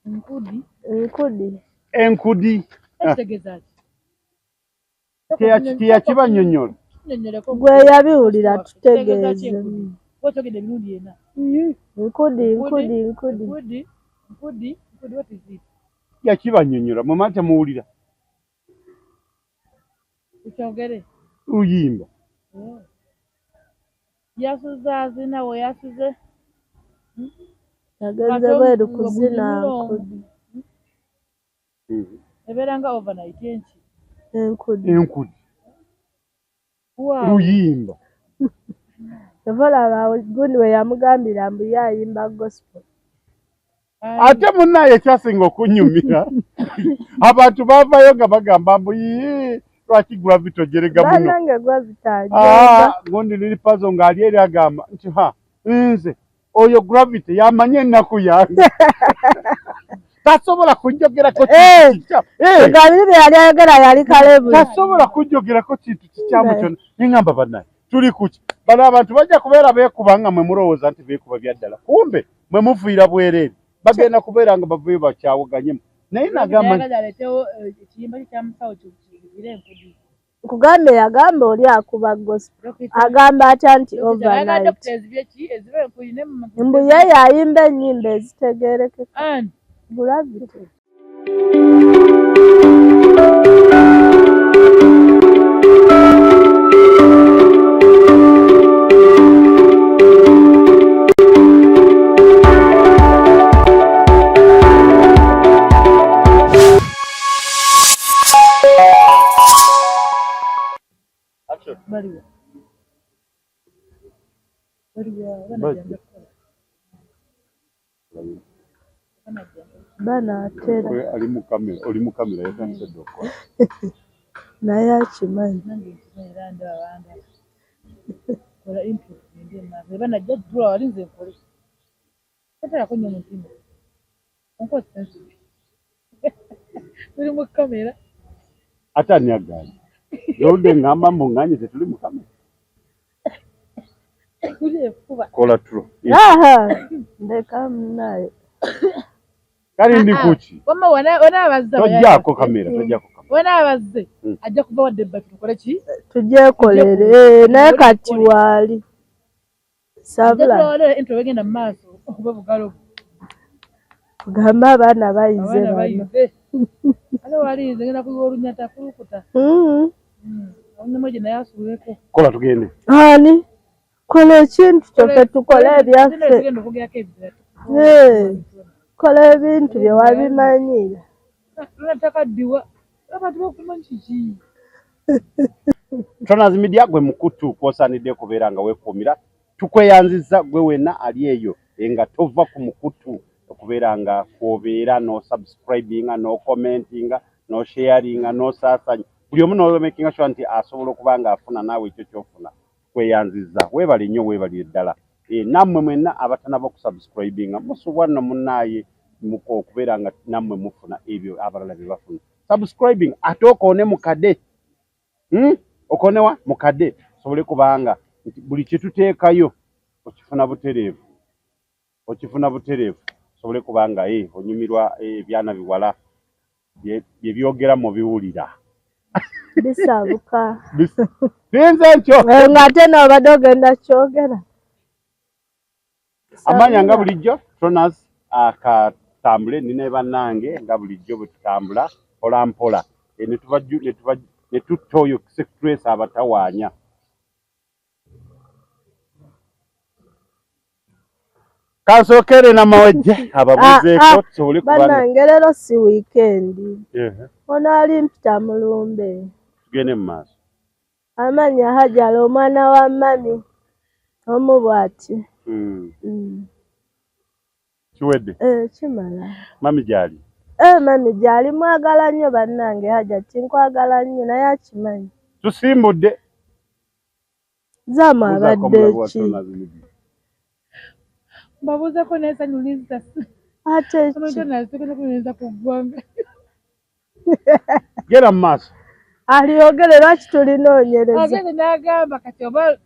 Nkudi. Nkudi. Enkudi. Ekitegeeza ki? Teyakibanyonyola. Gwe yabiwulira tutegeeze. Okyogedde emirundi ena. Nkudi, nkudi, nkudi. Nkudi, nkudi, nkudi, what is it? Yakibanyonyola mwe temuwulira. Tukyogere. Luyimba. Oh. Yasuze azina we yasuze. Yagenze bweru kuzina nkudi. Ebeera nga overnight enki? Enkudi. Enkudi. Wow. Luyimba. Ova olaba gundi we yamugambira mbu ye ayimba gospel. Ate munnaye ekyasinga okunyumira abantu baavayo nga bagamba mbu yii lwaki Gravity ojerega muno. Bannange Gravity ajerega. Ah, gundi Lili Pazo ng'ali eri agamba nti ha nze oyo Gravity yamanyi ennaku yange tasobola kunjogerako Eh. kintu kikyamu. Eh, Nga biri bye yali ayogera yali Kalebu. tasobola kunjogerako kintu kikyamu kyonna. Nengamba bannaye tuli kuki? Bano abantu bajja kubeera beekuba nga mwe mulowooza nti beekuba bya ddala, kumbe mwe muviira bwereere, bagenda kubeera nga bavuyo bakyawuganyemu. Naye nagamba nti Yagala aleetewo ekiyimba kye kya musawo kigire enkudi. Nkugambye yagamba oli akuba gospel. Agamba atya nti Yagala overnight. dokita ezibye ki? Ezibe enkudi ne mu Mbu ye yayimba ennyimba ezitegeerekeka. And Gravity. Baliwa. Baliwa banajjanga kukola. Banajjanga. Banaatera. Oyo ali mu kamera, oli mu kamera yatandise dda okukola. Naye akimanyi. Nange nkimanyi era ndaba bandaba. Kola intro tugende maaso. Banajja ddula wali nze nkole. Toteerako nnyo mutima. Onkoze sensitive. Tuli mu kamera. Ate ani agaanye? Oludde ngamba mbu ŋŋanye tetuli mu kamera. Tuli enfuba. Kola tulo. Aha! Ndeka munnaye. Kale ndi kuki? Wamma wanaabazze Tojjaako kamera, tojjaako kamera. Wanaabazze ajja kuva wadde ebbali tukole ki? Tugyekolere. Eh, naye kati waali. Sabula. Sabula. Intro wegenda mu maaso okuba bugalo. Tugambe abaana bayize Abaana bano. bayize. Ate walinze ngenda kuyiwa olunyata kulukuta. Omunyamwegi naye asuleko. Kola tugende. Ani? Kola ekintu kyo ffe tukole ebyaffe. Tugenda okwogerako ebirala. Eh, kola ebintu bye wabimanyira. Lunatakaddiwa. Abantu bakumanyi kiki? Tronas Media gwe mukutu kw'osaanidde kubeera nga weekuumira. Tukweyanzizza gwe wenna ali eyo nga tova ku mukutu okubeera nga kw'obeera n'osubscribinga, n'ocommentinga, n'osharinga, n'osaasanya. Buli omu n'omakinga sure nti asobola okuba ng'afuna naawe ekyo ky'ofuna. Tukweyanzizza. Weebale nnyo, weebalire ddala. Nammwe mwenna abatanaba okusubscribinga musubwa nno munnaaye okubeera nga nammwe mufuna ebyo abalala bye bafuna. Subscribing ate okoone mukadde. Okonewa mukadde sobole kubanga nti buli kye tuteekayo okifuna butereevu. Okifuna butereevu sobole kubanga onyumirwa ebyana biwala bye byogera mu biwulira. Bisabuka. Sinze ntyo. Ng'ate n'obadde ogenda kyogera. Amanya nga bulijjo Tronas akatambule nina bannange nga bulijjo bwe tutambula mpola mpola. Ne tutta oyo secretary abatawaanya. Kansookere Namawejje ababuuzeeko tusobole kubanga Bannange leero si weekend. Ono ali mpita mulumbe. Tugende mu maaso. Amanya Hajara omwana wa mami omu bw'ati. Kiwedde. Kimala. Mami gy'ali? Mami gy'ali mwagala nnyo bannange Hajati nkwagala nnyo naye akimanyi. Tusimbudde. Zaamu abadde ki? Mbabuuzeeko n'essanyu linzita. Ate ki? Tugenda ku ggwanga. Genda mu maaso. Aliyogere lwaki tulinoonyereza? Agenze n'agamba kati oba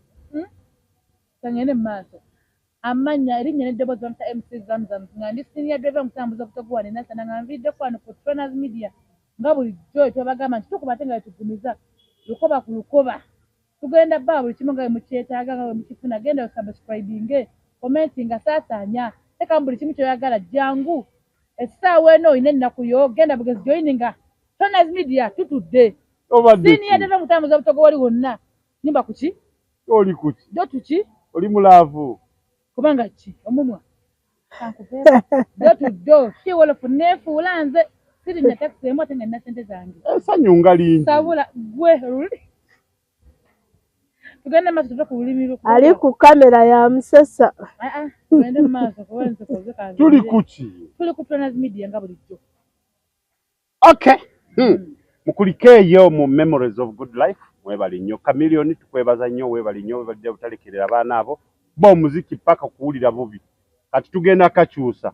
kangende mu maaso. Amannya, erinnya n'eddoboozi bamuyita MC Zamzam, nga ndi senior driver mutambuza obutogo wano e Nansana, nga nviiddeko wano ku Trainers Media nga bulijjo twabagamba nti tukuba ate nga tugumiza lukoba ku lukoba. Tugenda bba buli kimu nga bwe mukyetaaga, nga bwe mukifuna. Genda osubscribinge, commentinga, saasaanya, teekamu buli kimu ky'oyagala. Jangu essaawa eno olina ennaku yo, genda bugezi joininga Trainers Media, tutudde. Obadde Senior ki? driver mutambuza obutogo wali wonna. Nyimba ku ki? Oli kuki? Do tuki? Oli mulaavu? Kubanga ki omumwa do to do kiwolofu neefuula nze sirinnya takisi emu ate nga nina ssente zange. Essanyu nga lingi. Sabula gwe oluli tugende maaso, tuve ku lulimi lwo. Ali ku kamera ya musesa. Ah, ah, tugende mu maaso kuba nze koze kanze. Tuli kuki? Tuli ku Trainers Media nga bulijjo. Okay. Mukulikeeyo mu Memories of Good Life. Mwebale nnyo. Chameleone, tukwebaza nnyo, weebale nnyo, weebalidde butalekerera abaana abo. Ba omuziki paka kuwulira bubi. Kati tugenda kakyusa.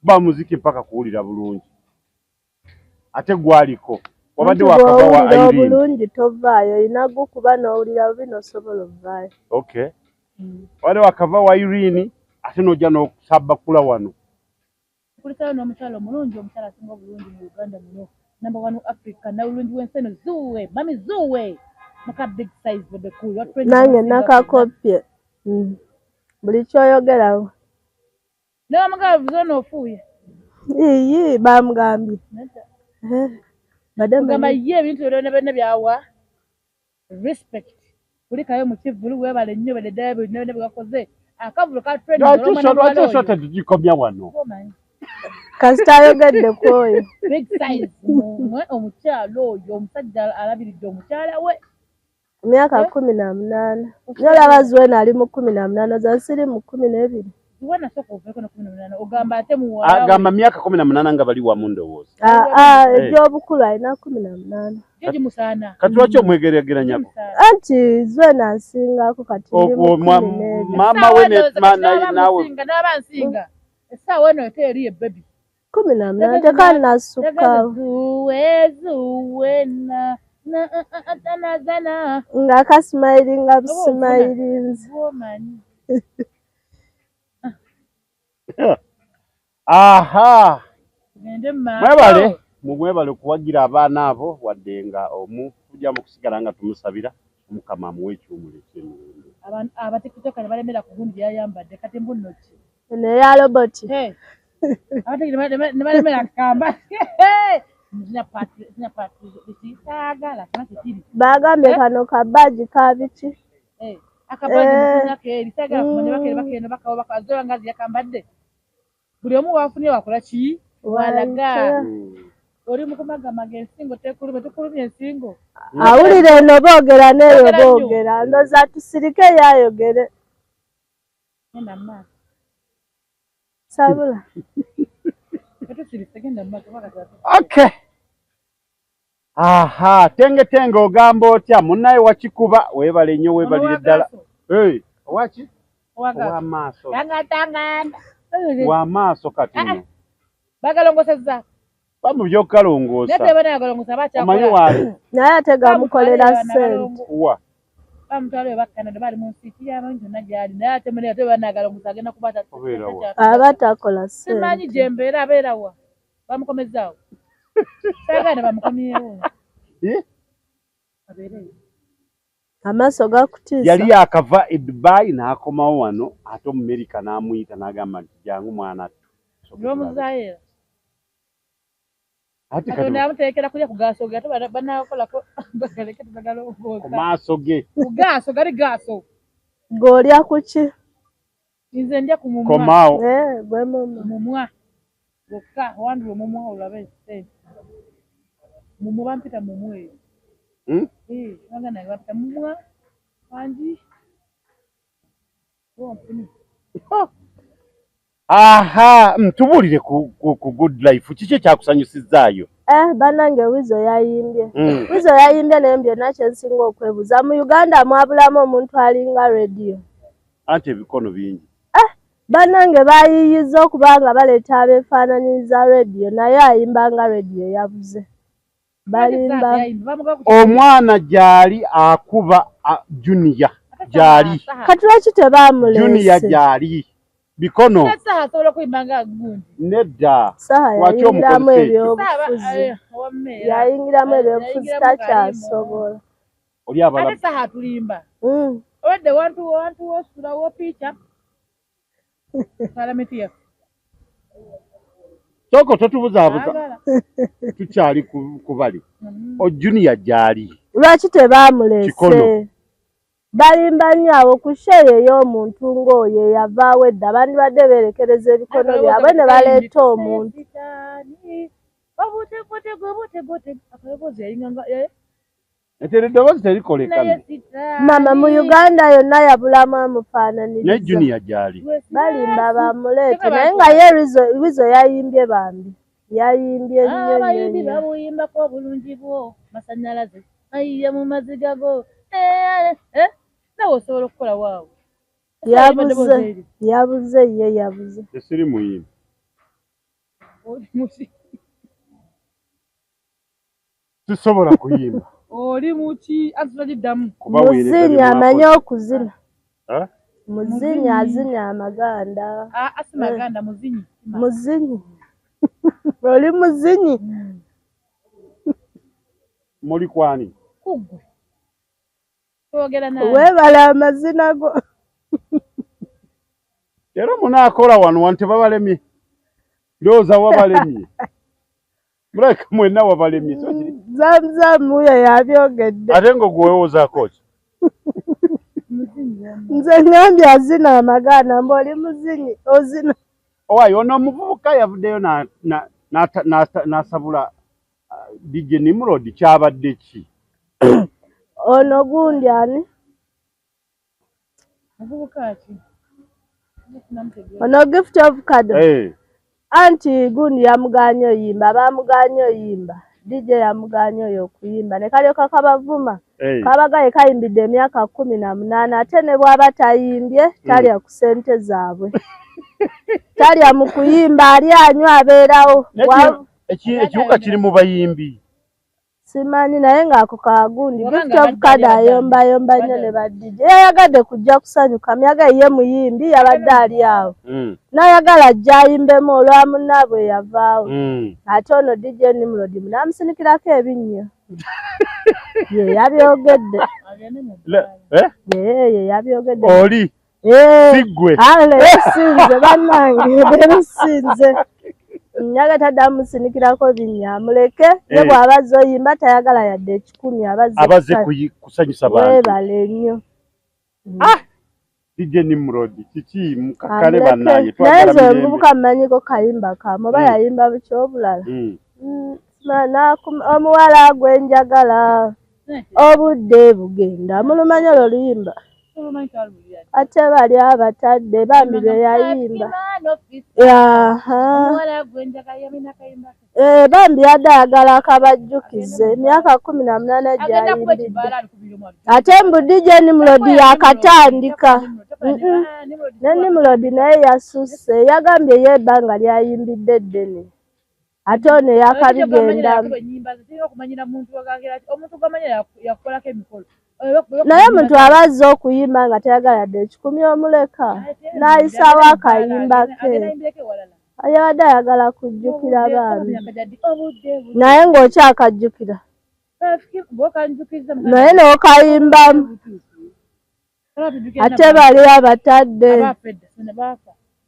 Ba muziki paka kuwulira bulungi. Ate gwaliko. Wabadde Nti wakava wa bw'owulira Irene. obulungi tovaayo, olina gukuba n'owulira bubi n'osobola ovaayo. Okay. Wabadde wakava wa Irene ate n'ojja n'okusabakula wano. Kulikayo n'omukyala omulungi, omukyala asinga obulungi mu Uganda muno, number one Africa, nabulungi w'ensi eno, Zuwe mami Zuwe muka Big Size Bebe Cool wa trending Nange abasinga. Nakakopye. Buli kyoyogera. Naye wamugamba zona ofuuye. Iyi bamugambye. Eh, badde Kugamba mmanyi. ye ebintu byonna byonna byawa respect. Kulikayo mu kivvulu, weebale nnyo, bale ddala byonna byonna byebakoze akavulu ka trending. Lwaki esho tetugikomya wano? Kasita ayogedde ku oyo. Big Size mwe omukyala oyo, omusajja alabiridde omukyala we. Myaka Eh? 18. Naye olaba Zuena ali mu 18, za siri mu 12. Ziwena sooka oveeko ne 18, ogamba ate muwala we. Agamba myaka 18 nga bali wamu ndowooza. Ah, ah, Eh. egy'obukulu alina 18. Jo gimusaana. Kati lwaki omwegeregeranyako? Gimusaana. Anti Zuena ansingako, kati ndi mu 12. Maama we Essaawa eno naawe. nsinga n'aba nsinga essaawa eno ete eri ebebi. 18 tekannasukkawo. Zuwe Zuwena na tanazana. Nga kasimayiringa busimayirinzi. Gwomanyi. Aha. Tugende mu maaso. Mwebale, mwebale okuwagira abaana abo, wadde nga omu tujja mu kusigala nga tumusabira Omukama amuwe ekiwumulo eky'emirembe. Abantu abatikitoka ne balemera ku gundi gyeyayambadde, kati mbu nno ki? Eno eya roboti. Hey. Abatikitoka ne balemera kamba zina pati saagala kana tekiri. Bagambye Eh? kano kabaagi ka biki? Eh, akabaagi Eh. musina keeri saagala kumanya. Bakeeri bakeeno bakawo bakazola nga ziyakambadde buli omu wafunye wakola ki walaga. Walaga. Oli mu kumagamaga ensingo tekulumye, tukulumye ensingo. Awulira eno boogera n'eyo. Boogera nnyo. Boogera ndowooza tusirike ye ayogere. Genda mu maaso. Sabula. Tetusirise, genda mu maaso kuba kati Okay. Aha, tenge tenge ogamba otya munnaye wakikuba? Weebale nnyo, weebalire ddala. Hey, owaki? Ow'amaaso. Tangatanganda. W'amaaso kati nno. Bagalongosezza. Bamu by'okugalongoosa. Naye tebanagalongosa. Omanyi bakyakola. waali Naye ate gamukolera ssente. Wa Bamutwala we bakkanada, bali mu nsi kiyamanyi kyonna gyali, naye ate mune ate banagalongosa agenda kuba Obeera wa? Aba takola simanyi ssente. Gye mbeera abeera wa bamukomezaawo, saagala bamukomyewo. Eh? Abeereyo. Amaaso gakutiisa. Yali yakava e Dubai n'akomawo wano, ate Omumerika n'amuyita n'agamba nti jangu mwana ttu. N'omuzaayo. Ate kati Katonda yamuteekera kulya ku gaaso ge, ate banakolako bagaleke ku tebagalongoosa. Maaso ge. Ku gaaso gali gaaso. Ng'olya ku ki? Nze ndya ku mumwa. Komaawo. Eh, gwe mumwa. Mumwa gwokka, wandula omumwa olabe sente mumwa, bampita mumwa eyo. Eh, baganda nange bampita mumwa wangi ompuni. Aha, tubuulire ku Good Life, kiki ekyakusanyusizzaayo? Eh, bannange, Wizo yayimbye. Wizo yayimbye, naye byonna kyensinga okwebuuza, mu Uganda mwabulamu omuntu alinga Radio? Anti ebikono bingi. Bannange, bayiiyiza okuba nga baleeta abeefaananyiriza Radio, naye ayimba nga Radio yabuze. Balimba. Omwana gyali akuba Junior gyali. Kati lwaki Junior tebamuleese? Gyali. Bikono. Ne Saha asobola okuyimba nga gundi. Nedda. Saha Lwaki yayingiramu omukozesa ekyo? ebyobufuzi. Saha wammeera. Yayingiramu ebyobufuzi Yayingiramu takyasobola. Oli abala Ate Saha atulimba. Mm. Olwedde wantu wantu wosulawo picha. Palamenti yaffe. Sooka totubuzaabuza Agala. tukyali ku bali. O Junior gy'ali. Lwaki tebaamuleese? Kikono. Balimba nnyo abo ku sheeyo ey'omuntu ng'oyo eyavaawo edda bandibadde beerekereza ebikono byabwe ne baleeta omuntu. Ate eddoboozi terikoleka. Maama mu Uganda yonna yabulamu Naye amufaananiriza. Junior gy'ali. Balimba bamuleete naye nga ye Weasel yayimbye bambi. Yayimbye nnyo nnyo Abayimbi nnyo. babuyimbako obulungi bwo masanyalaze ayiye mu maziga go nawe osobola okukola waawo. Yabuze yabuze ye yabuze. Tesiri muyimbi. Sisobola kuyimba. Oli muki anti togiddamu. Kubaweereza bye Muzinyi amanyi mwakoze. okuzina. Eh? Muzinyi azinya amaganda. Asi maganda muzinyi. Muzinyi. Oli muzinyi. Muli kwani? Kuggwe. Twogera naye. Weebale amazina go. Leero munaakola wano wano tebabalemye. Ndowooza wabalemye. Mulabika mwenna wabalemye. So kiri. Zamzam wuyo yabyogedde. Ate nga gwe weewozaako ki? Muzinyi wamma. Nze ngambye azina amaganda mbu oli muzinyi ozina. Owaaye ono omuvubuka yavuddeyo n'asabula DJ Nimrod kyabadde ki? Ono gundi ani? Muvubuka ki? Ono Gift of Kado. Eh, Anti gundi yamugaanye oyimba, baamugaanye oyimba. DJ yamugaanye oyo okuyimba ne kalyoka kabavuma. eh. Kabagaye kayimbidde emyaka 18 ate ne bw'aba tayimbye talya ku ssente zaabwe. Talya mu kuyimba ali anywa abeerawo. Naye ekiwuka kiri mu bayimbi. Simanyi naye ng'ako kagundi. Wabanga Gift of badde Kado ali ayombayomba nnyo ne ba DJ. Yayagadde kujja kusanyuka myaga ye muyimbi yabadde ali awo. N'ayagala ajje ayimbemu olwa munnaabwe yavaawo. Ate ono DJ Nimrod n'amusinikirako ebinnyo. Ye yabyogedde. Agende mu Eh? Ye ye yabyogedde. Oli Eh. si ggwe. Ah, leero sinze bannange leero sinze. Nyaga taddamu musinikirako binnya amuleke ye Eh. bw'aba azze oyimba tayagala yadde 1,000 abazze Abazze kusanyusa bantu. Weebale nnyo. DJ Nimrod kiki mukakkane Amuleke. bannange Naye twagala nze mirembe. omuvubuka mmanyiko kayimba kamu oba yayimba buki obulala. Omuwala gwe njagala obudde bugenda mulumanyi olwo oluyimba ate bali abatadde bambi lwe yayimba. Aha. Bambi yadde ayagala akabajjukize emyaka 18 gy'ayimbidde. Ate mbu DJ Nimrod yakatandika. Ne Nimrod naye yasusse yagambye ye ebbanga lyayimbidde ddene. Ate ono eyakabigendamu. Naye omuntu aba azze okuyimba nga tayagala yadde 1,000 omuleka n'ayisaawo akayimba ke. Yabadde ayagala kujjukira bambi. Naye ng'okyakajjukira. Naye n'okayimbamu. Ate bali abatadde.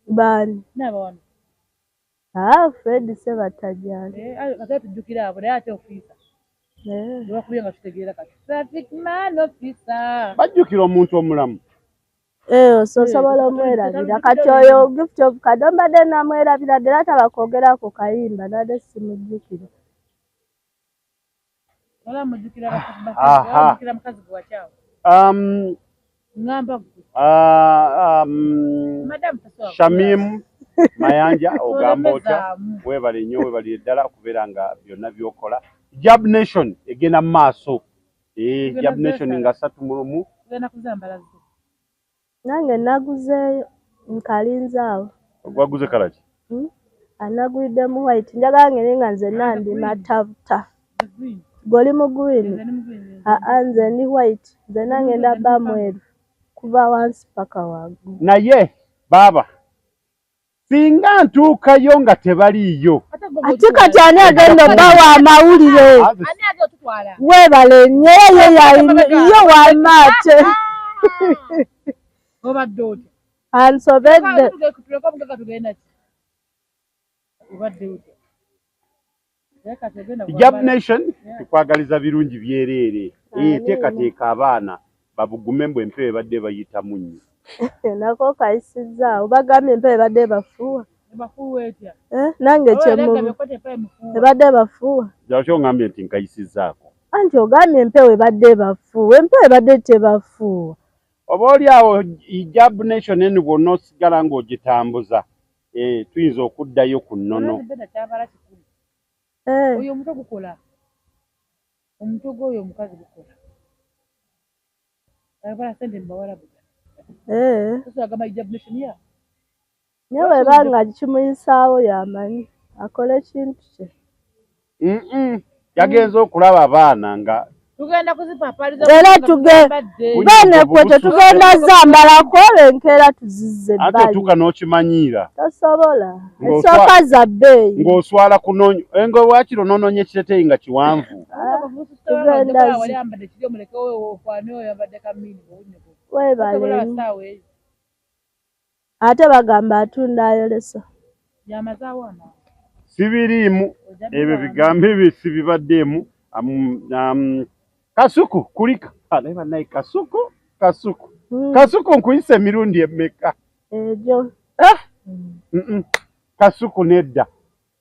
Baani? Ah, Fred Ssebatajjani. Bajjukira omuntu omulamu. Osobola omwerabira. Kati oyo Gift of Kado mbadde namwerabira ddala taba kwogera ku kayimba nabadde simujjukira. Aha. Shamim Mayanja ogamba otya? Weebale nnyo weebalire ddala okubeera nga byonna by'okola. Jab Nation egenda mu maaso. Jab Nation nga 31. Nange naguzeeyo nkalinze awo. Gwaguze kala ki? Anaguliddemu white. Njagala ngende nga nzenna ndi matabuta. Gwe oli mu green? Aa nze ndi white. Nzenna ngenda bba mweru kuva wansi paka waggulu. Naye baaba Singa ntuukayo nga tebaliiyo. Ate kati ani agenda obbawa amawulire? Weebale nnyo, ye wamma ate. Obadde otya? Ansobedde. Hijab Nation tukwagaliza birungi byereere. Teekateeka abaana babugume mbu empewo ebadde bayitamu nnyo. Nako kayisizzaawo, bagambye empewo ebadde bafuuwa. Nange kyemubu ebadde bafuuwa. Lwaki ongambye nti nkayisizzaako? Anti ogambye empewo ebadde bafuuwa, empewo ebadde tebafuuwa. Oba oli awo Hijab Nation eno bw'onoosigala ng'ogitambuza, tuyinza okuddayo ku nnono. Oyo omutwe gukola. Omutwe gw'oyo omukazi gukola. Ayagala ssente mu Bawarabu. Tosobola Hijab Nation ya. Naye bw'eba nga kimuyisaawo y'amanyi akola ekintu kye. Yagenze okulaba abaana nga tugenda kuzipapaliza era tugebeene kwe tetugenda zambalako enkeera tuzizze ebbali. Ate otuuka n'okimanyiira. Tosobola. Esooka za bbeeyi. Ng'oswala kunoonya nga waakiri onoononya ekiteeteeyi nga kiwanvu. Tugenda weebale. Ate bagamba atunda ayolesa. Sibiriimu ebyo bigambo ebyo sibibaddeemu. Kasuku kulika naye bannaye Kasuku Kasuku Kasuku nkuyisa emirundi emeka egyo Kasuku nedda.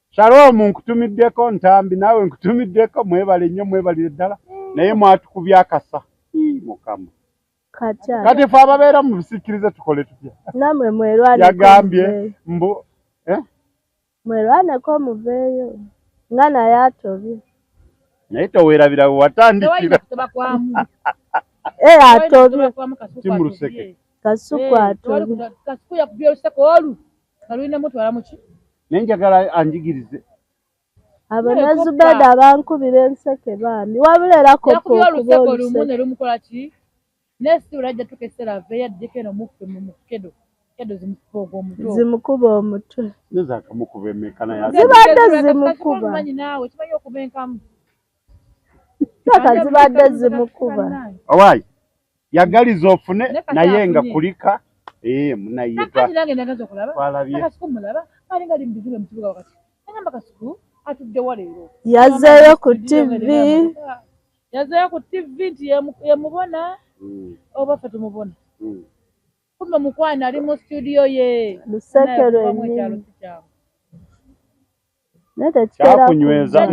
Shalom nkutumiddeko Ntambi naawe nkutumiddeko mwebale nnyo mwebalire ddala naye mwatukubye akasa Mukama. Kati ffe ababeera mu bisiikirize tukole tutya? Nammwe mwerwaneko. Yagambye mbu mwerwaneko muveeyo nga naye atobye. Naye toweerabira we watandikira. Atobye. Timu Luseke. Kasuku atobye. Kasuku yakubye oluseke olu nga lulina mutwala muki? Naye njagala anjigirize. Abo ne Zubeda bankubira enseke bambi wabula era kopa okuba oluseke olumu ne lumukola ki? Nesi olajja tukesera aveeyo ajjeko eno muffe mu kedo. Kedo zimukuba ogw'omutwe. Zimukuba omutwe. Neza akamukuba emeka naye. Zibadde zimukuba. Omanyi naawe kimanyi okuba enkamu. Saka zibadde zimukuba. Owaayi yagaliza ofune naye nga kulika munaye. Kati nange nagaza okulaba. Kasuku mulaba ali nga ali mu bizibu mu kibuga wakati. Nagamba Kasuku atudde wa leero. Yazzeeyo ku TV. Yazzeeyo ku TV nti yemubona oba ffe tumubona. Kumbe mukwano ali mu studio ye. Luseke lwennyini. Kyakunyweza.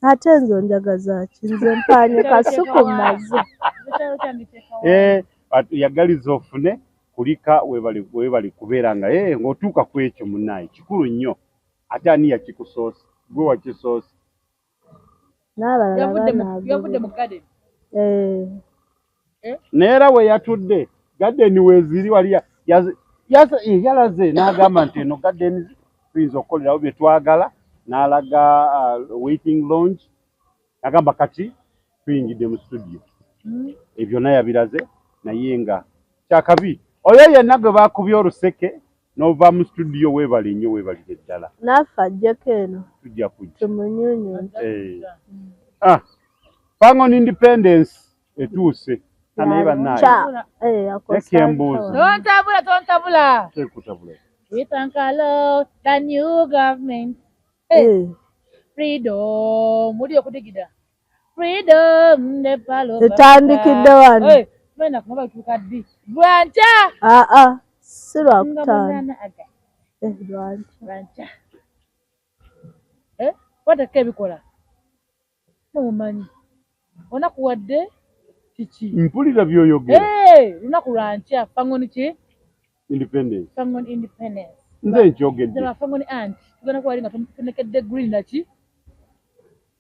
Ate nze onjagaza ki? Nze mpaanye Kasuku mmaze. Yagaliza ofune kulika weebale kubeera nga ng'otuuka ku ekyo munnaye kikulu nnyo. Ate ani yakikusoose? Gwe wakisoose. N'abalala yavudde mu garden. Naye era we yatudde garden weeziri wali yalaze n'agamba nti eno garden tuyinza okukolerawo bye twagala n'alaga waiting lounge n'agamba kati tuyingidde mu studio. Ebyo byonna yabiraze naye nga kyakabi oyo yenna gwe baakubye oluseke n'ova mu studio weebale nnyo weebalire ddala. Naffe ajjeko eno. Tujja kujja. Tumunyunyunte. Fangon Independence etuuse. Naye bannaye. Leka embuuzi. Tontabula tontabula. Tekutabula. We thank Allah, the new government. Freedom. Muli okudigida. Freedom the palo. Etandikidde wano. Mwena kumaba tuuka ddi? Lwankya. Si lwakutaano. Lwankya. Kwatako ebikola. Mumanyi. Onakuwadde kiki? Mpulira by'oyogera. Lunaku lwankya. Fangoni ki? Independence. Fangoni Independence. Nze nkyogedde. Nze Fangoni aunt. Tugenda kuba nga tunekedde green naki?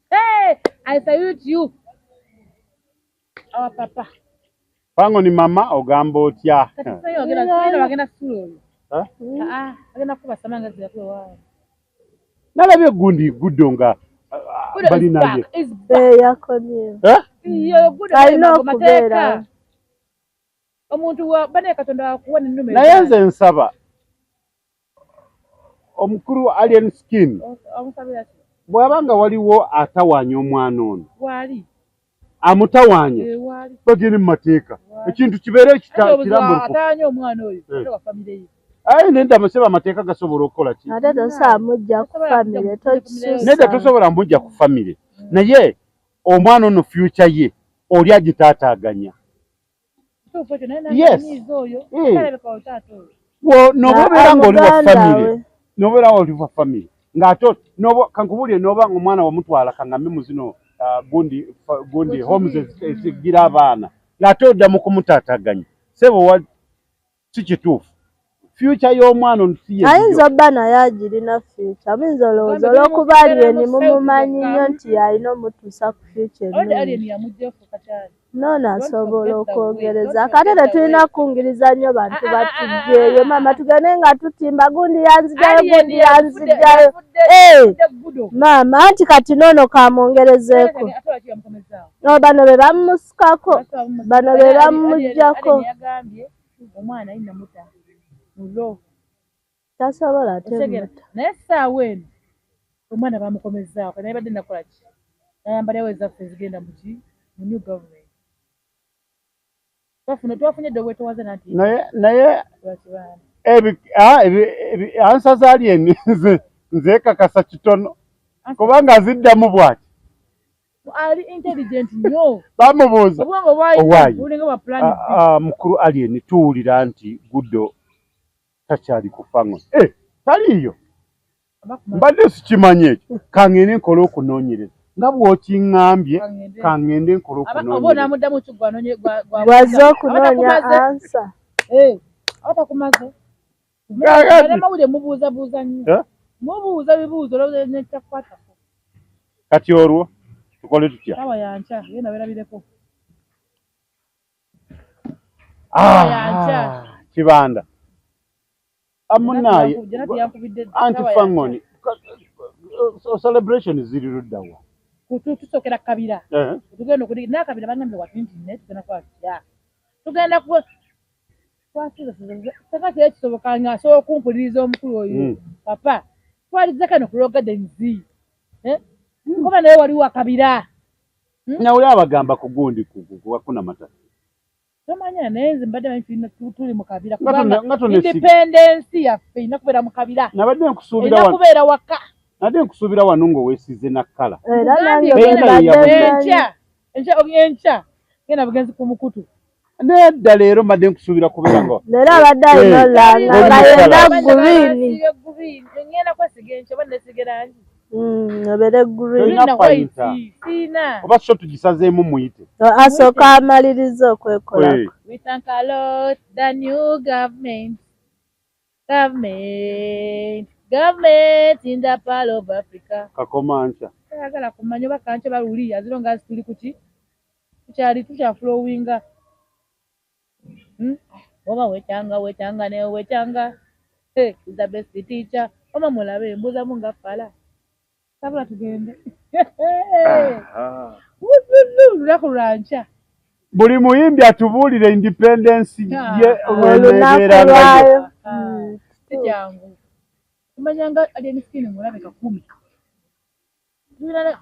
Hey, I salute you. Our papa. Fangoni mama ogamba otya? Kati sasa bagenda sula oyo. Agenda kuba samanga zira waawe. Nalabye gundi guddo nga bali naye. Yakomyewo. Alina okubeera. Omuntu wa bane Katonda akuwa n'ennume. Naye nze nsaba. Omukulu Alien Skin bw'aba nga waliwo atawaanya omwana ono amutawaanya bagende mu mateeka, ekintu kibeere kirambulukufu. Aye nedda musebe, amateeka gasobola okukola ki? Ate tosobola mujja ku famire, tokisusa. Nedda tosobola mujja ku famire, naye omwana ono future ye oli agitaataaganya. Yes. Noba obeera ng'oli wa famire, nobeera oli wa famire ng'ate kankubuulire, noba omwana wamutwala kaŋŋambe mu zino gundi gundi homes ezigira abaana, ng'ate odda mu kumutaataaganya, sebo, si kituufu. Future y'omwana ono si ye. Ayinza obba naye agirina future. Muyinza olowooza olw'okuba Alien mumumanyi nnyo nti alina omutuusa ku future ennungi. Noono asobola okwogereza. Kate tetulina kukungiriza nnyo bantu batujjeeyo, maama, tugende nga tutimba gundi yanzigyayo, gundi yanzigyayo. Maama, anti kati noono kamwongerezeeko. Bano be bamumusukako, bano be bamuggyako. Omwana ayina muta mulo. Tasobola temuta. Naye essaawa eno omwana bamukomezaako, naye badde nakola ki? Nayambalawo ezaffe ezigenda muki mu new government. Twafunye dde obwetowaze nanti. Naye answer za Alien nze kakasa kitono kubanga aziddamu bw'ati. Ali intelligent nnyo. Bamubuuza, owaayi mukulu Alien, tuwulira nti Gudo takyali kufa ngo taliiyo, mbadde sikimanyi ekyo, kangende nkole okunoonyereza nga bw'okiŋŋambye, kangende nkole okunoonyereza. Bw'azze okunoonya answer. Aba takumaze mawulire, mubuuzabuuza nnyo, mubuuza bibuuzo nekyakukwatako. Kati olwo tukole tutya? Sawa yankya, genda werabireko. Ah, kibanda amunaye anti fangoni celebration ziri luddawa? Tusokera kabira, tugenda okudi nakabira bagambye wati nti ne tugenda kuba tutya, tugenda ku twasiza kisoboka nga asobola okumpuliriza omukulu oyo. Papa twaliza kano ku Royal Gardens, kuba naye waliwo akabira. Nawuli abagamba ku gundi kuwakuna mata. Tomanya, naye nze mbadde manyi tuli mu kabira kubanga independence yaffe erina kubeera mu kabira. Nabadde nkusuubira. Erina kubeera waka. Nabadde nkusuubira wano ng'oweesize nakkala. Era nange. Enkya, enkya, enkya genda bugenzi ku mukutu. Nedda, leero mbadde nkusuubira kubeera nga Leero abadde alina olanga nga yenna green. Ngenda kwesiga enkya oba nesiga langi. Obeere green. Tolina fayita. Siina. Oba so tugisazeemu muyite. Asooka amaliriza okwekolako. We thank a lot the new government, government, government in the pearl of Africa. Kakoma nkya. Ayagala kumanya oba kankya baluli aziro nga tuli kuki, tukyali tukyaflowinga. Oba wekyanga wekyanga ne wekyanga. Hey, is the best teacher. Oba mulabe mbuuzamu nga fala. Sabula tugende. Lunaku lwa nkya. Buli muyimbi atubuulire independence ye olunaku lweneebeerangayo. Lwayo. Si kyangu. Kumanya nga Alien Skin mulabe kakumi.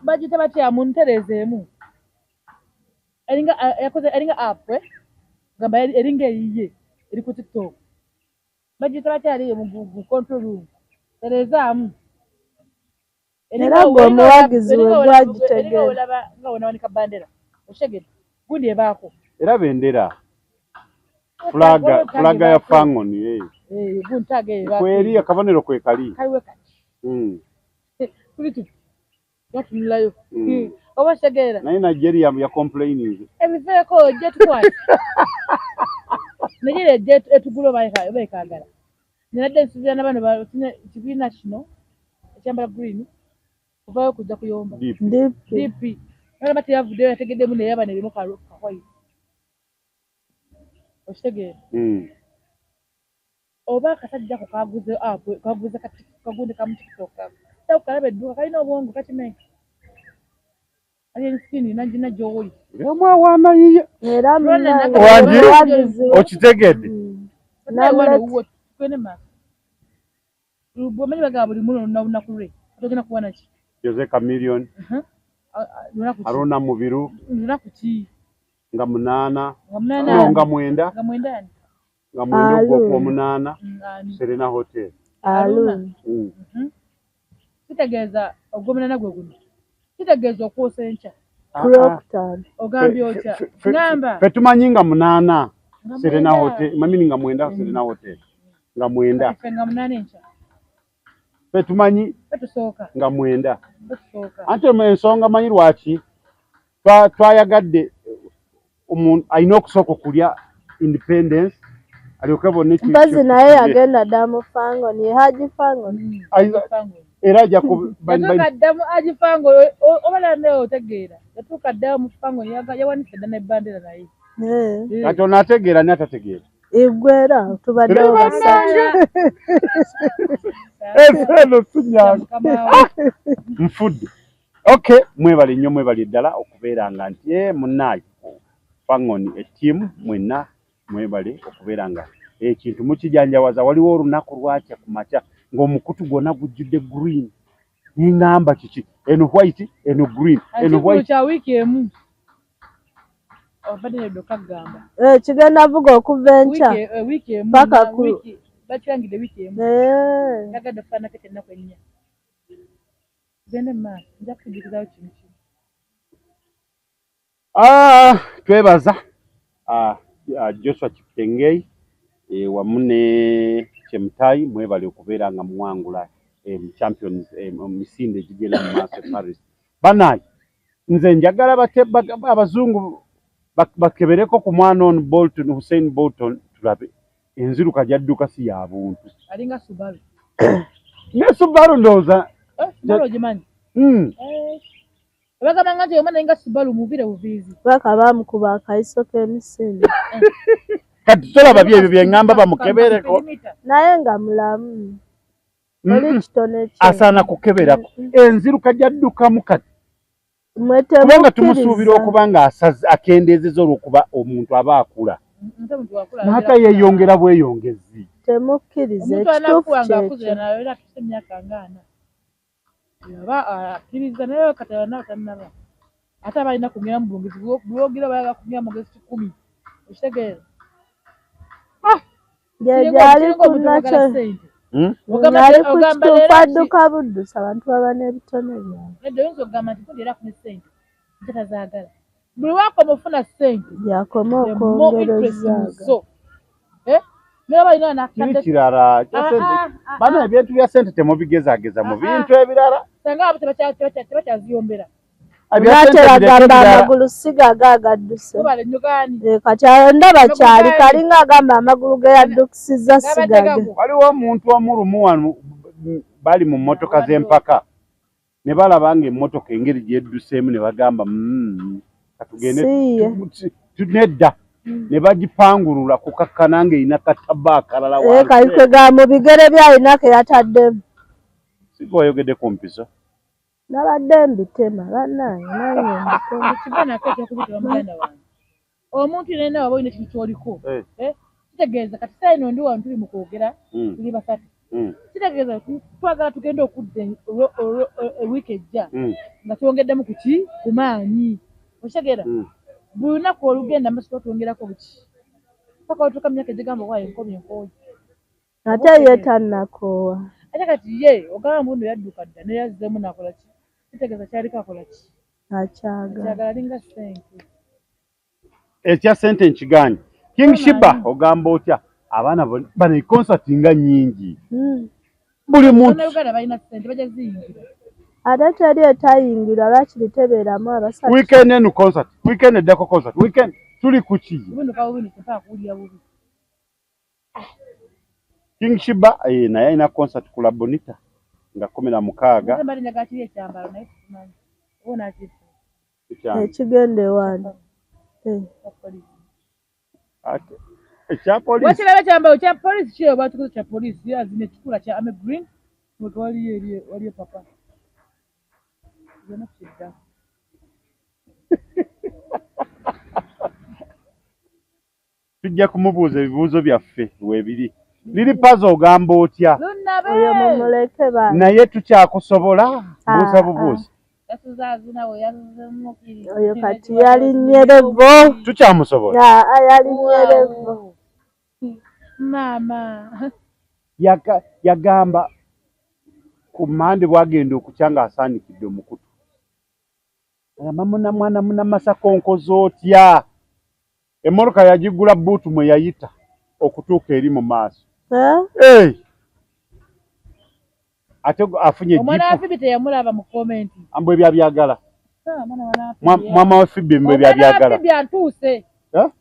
Bagita batya munterezeemu? Eringa yakoze eringa app gamba eringa eyiye eri ku TikTok. Bagita batya ali mu control room? Terezaamu. Era gwe omuwagizi we gwagitegeera. Olaba nga wonawanika bandera. Okitegedde? Gundi ebaako. Era bendera fulaga ya fangoni. Gundi tag ebaako. Kweri akabonero kwe kali. Kaliwe kati. Tuli tuti. Batunulayo. Oba kitegeera. Naye Nigeria ya complaining. Ebiveeko ojje tukwate. Nigeria ejje etugula oba ekaagala. Nabadde nsuubira na bano kibiina kino ekyambala green kuvayo kujja kuyomba. DP. DP. Nalaba teyavuddeyo, yategeddemu naye bano erimu ka white. Okitegeera? Oba akasajja ako kaguze app, kaguze kagundi kamu TikTok. Kalaba edduuka kalina obwongo kakimenka. Alien Skin nagina gy'oli. Buli omu awaana yiye. Era munnange Wangi? omuwagizi we. Okitegedde? Naye wano owuwo tugende maaso. Bwomanyi bagamba buli muno lunaku lwe togenda kuba naki. Jose Chameleone, Haruna Mubiru, lunaku ki? Nga 8, nga 8, nga 9, nga 9 ani? Nga 9 ogw'omunaana, Serena Hotel. Haruna. Kitegeeza ogw'omunaana gwe guno. Kitegeeza okwosa enkya. Ogambye otya? Ngamba. Ffe tumanyi nga 8 Serena Hotel, mamini nga 9 Serena Hotel. Nga 9. Ffe nga 8 enkya. Ffe tumanyi nga 9. Ante ensonga manyi lwaki twayagadde omuntu alina okusooka okulya independence alyoke bonna mpozi naye yagenda dda mu Fangoni, Haji Fangoni. Era ajja yatuuka dda mu Haji Fangoni, oba naye otegeera yatuuka dda mu Fangoni, yawanise dda n'ebandera naye. Kati ono ategeera naye atategeera. Igwera tubaddewo basatu. Eno si nnyangu. Nfudde. Okay, mwebale nnyo, mwebale ddala okubeera nga nti munnaaye Fangoni ettiimu mwenna mwebale okubeera nga ekintu mukijanjawaza. Waliwo olunaku lwakya ku makya ng'omukutu gwonna gujjudde green. Nengamba kiki? Eno white, eno green, eno white. Kya wiiki emu. Obadde nedda okagamba. Kigenda vuga okuva enkya. Wiiki emu. Paka ku bakirangidde wiiki emu. Yagadde okufaananako ennaku ennya. Tugende mu maaso, nja kukujjukizaawo kintu kimu. Twebaza Joshua Cheptegei wamu ne Chemutai, mwebale okubeera nga muwangula champions mu misinde egigenda mu maaso e Paris. Banaye nze njagala abazungu bakebereko ku mwana ono Bolton, Hussein Bolton, tulabe enziruka gy'adduka si ya buntu. Alinga Subaru. Ne Subaru ndowooza. Subaru ogimanyi? Bagamba nti omwana alinga Subaru muvire buviizi. Baka bamukuba akayiso k'emisinde. Kati tolaba byebyo bye ŋŋamba bamukebereko. Naye nga mulamu. Oli kitone kye. Asaana kukeberako. Enziruka gy'addukamu kati. Kubanga tumusuubira okuba nga akendeezezza olw'okuba omuntu aba akula. N'ate yeeyongera bweyongezi. Temukkiriza Omuntu ekituufu anakuwa kyekyo. ng'akuze naye atuuse emyaka nga ana. Aba akkiriza naye kati alina tannaba. Ate aba alina kwongera mu bwongezi, bw'ogira baagala kwongera mu bwongezi 10. Okitegeera? Gye gyali ku nakyo. Yali ku kituufu adduka buddusi abantu baba n'ebitone byabwe. Nedda oyinza okugamba nti gundi era afuna ssente nte tazaagala. Buli lw'akoma ofuna ssente, Gy'akoma the more okwongera interest mu ozaaga. zo. Naye oba alina Kiri n'akadde kirala kya ssente. Bano ebintu bya ssente temubigezaageza mu bintu ebirala. Singa abo tebakyaziyombera. Naatera gamba amagulu si gago agadduse. Kati ndaba kyali kalinga agamba amagulu ge yaddukisizza si gage. Waliwo omuntu omulumu wano bali mu mmotoka z'empaka ne balaba ng'emmotoka engeri gy'edduseemu ne bagamba katugende nedda ne bagipangulula kukakkana ng'erina kataba akalala wansi. Kali ga mu bigere by'alina ke yataddemu. Siga oyogedde ku mpiso. Nabadde mbitema bannange nange mbitema. Kiva nako ekyokubitema muganda wange. Omuntu yenna waba olina ekintu ky'oliko. Kitegeeza kati saa eno ndi wano tuli mu kwogera tuli basatu. Kitegeeza twagala tugende okudda wiiki ejja nga twongeddemu ku ki? Ku maanyi. Okitegeera? Buli lunaku olugenda mu maaso twongerako buki. Paka otuuka mu myaka egigamba waayo enkomye nkooye. Ate ye tannakoowa. Ate kati ye ogamba mbu nno yadduka dda naye yazzeemu n'akola ki? Kitegeeza kyaliko akola ki? Akyagala. Akyagala alinga ssente. Ekya ssente nkigaanyi. King Shiba ogamba otya? Abaana bano concert nga nnyingi. Buli muntu. Bannayuganda balina ssente bajja ziyingira. Ate teri etayingirwa lwakiri tebeeramu abasajja. Weekend eno concert, weekend eddako concert, weekend tuli ku ki? Buno kawo buno mpaka kuwulira bubi. King Shiba naye alina concert ku La Bonita nga 16. Nze mbadde njagala kiri ekyambalo naye sikimanyi. Oba onaakifuula. Ekigenda ewange. Ekya poliisi. Wakiraba ekyambalo kya poliisi ki oba kikoze kya poliisi azina ekikula kya army green waliyo eri waliyo papa. Byonna kidda. Tujja kumubuuza ebibuuzo byaffe weebiri. Lili Pazo ogamba otya? Oyo mumuleke bambi. Naye tukyakusobola buusa bubuusi. Oyo kati yali nyerevo. Tukyamusobola. Yali nyerevo. Maama. Yagamba ku mande bwagenda okukya ng'asaanikidde omukutu. Agamba muna mwana muna Masaka onkoze otya? Emmotoka yagigula bbuutu mwe yayita okutuuka eri mu maaso. Ate afunye omwana wa Fibi teyamulaba mu comment. Ambu ebyo abyagala. Mama wa Fibi mbu ebyo abyagala. Fibi antuuse.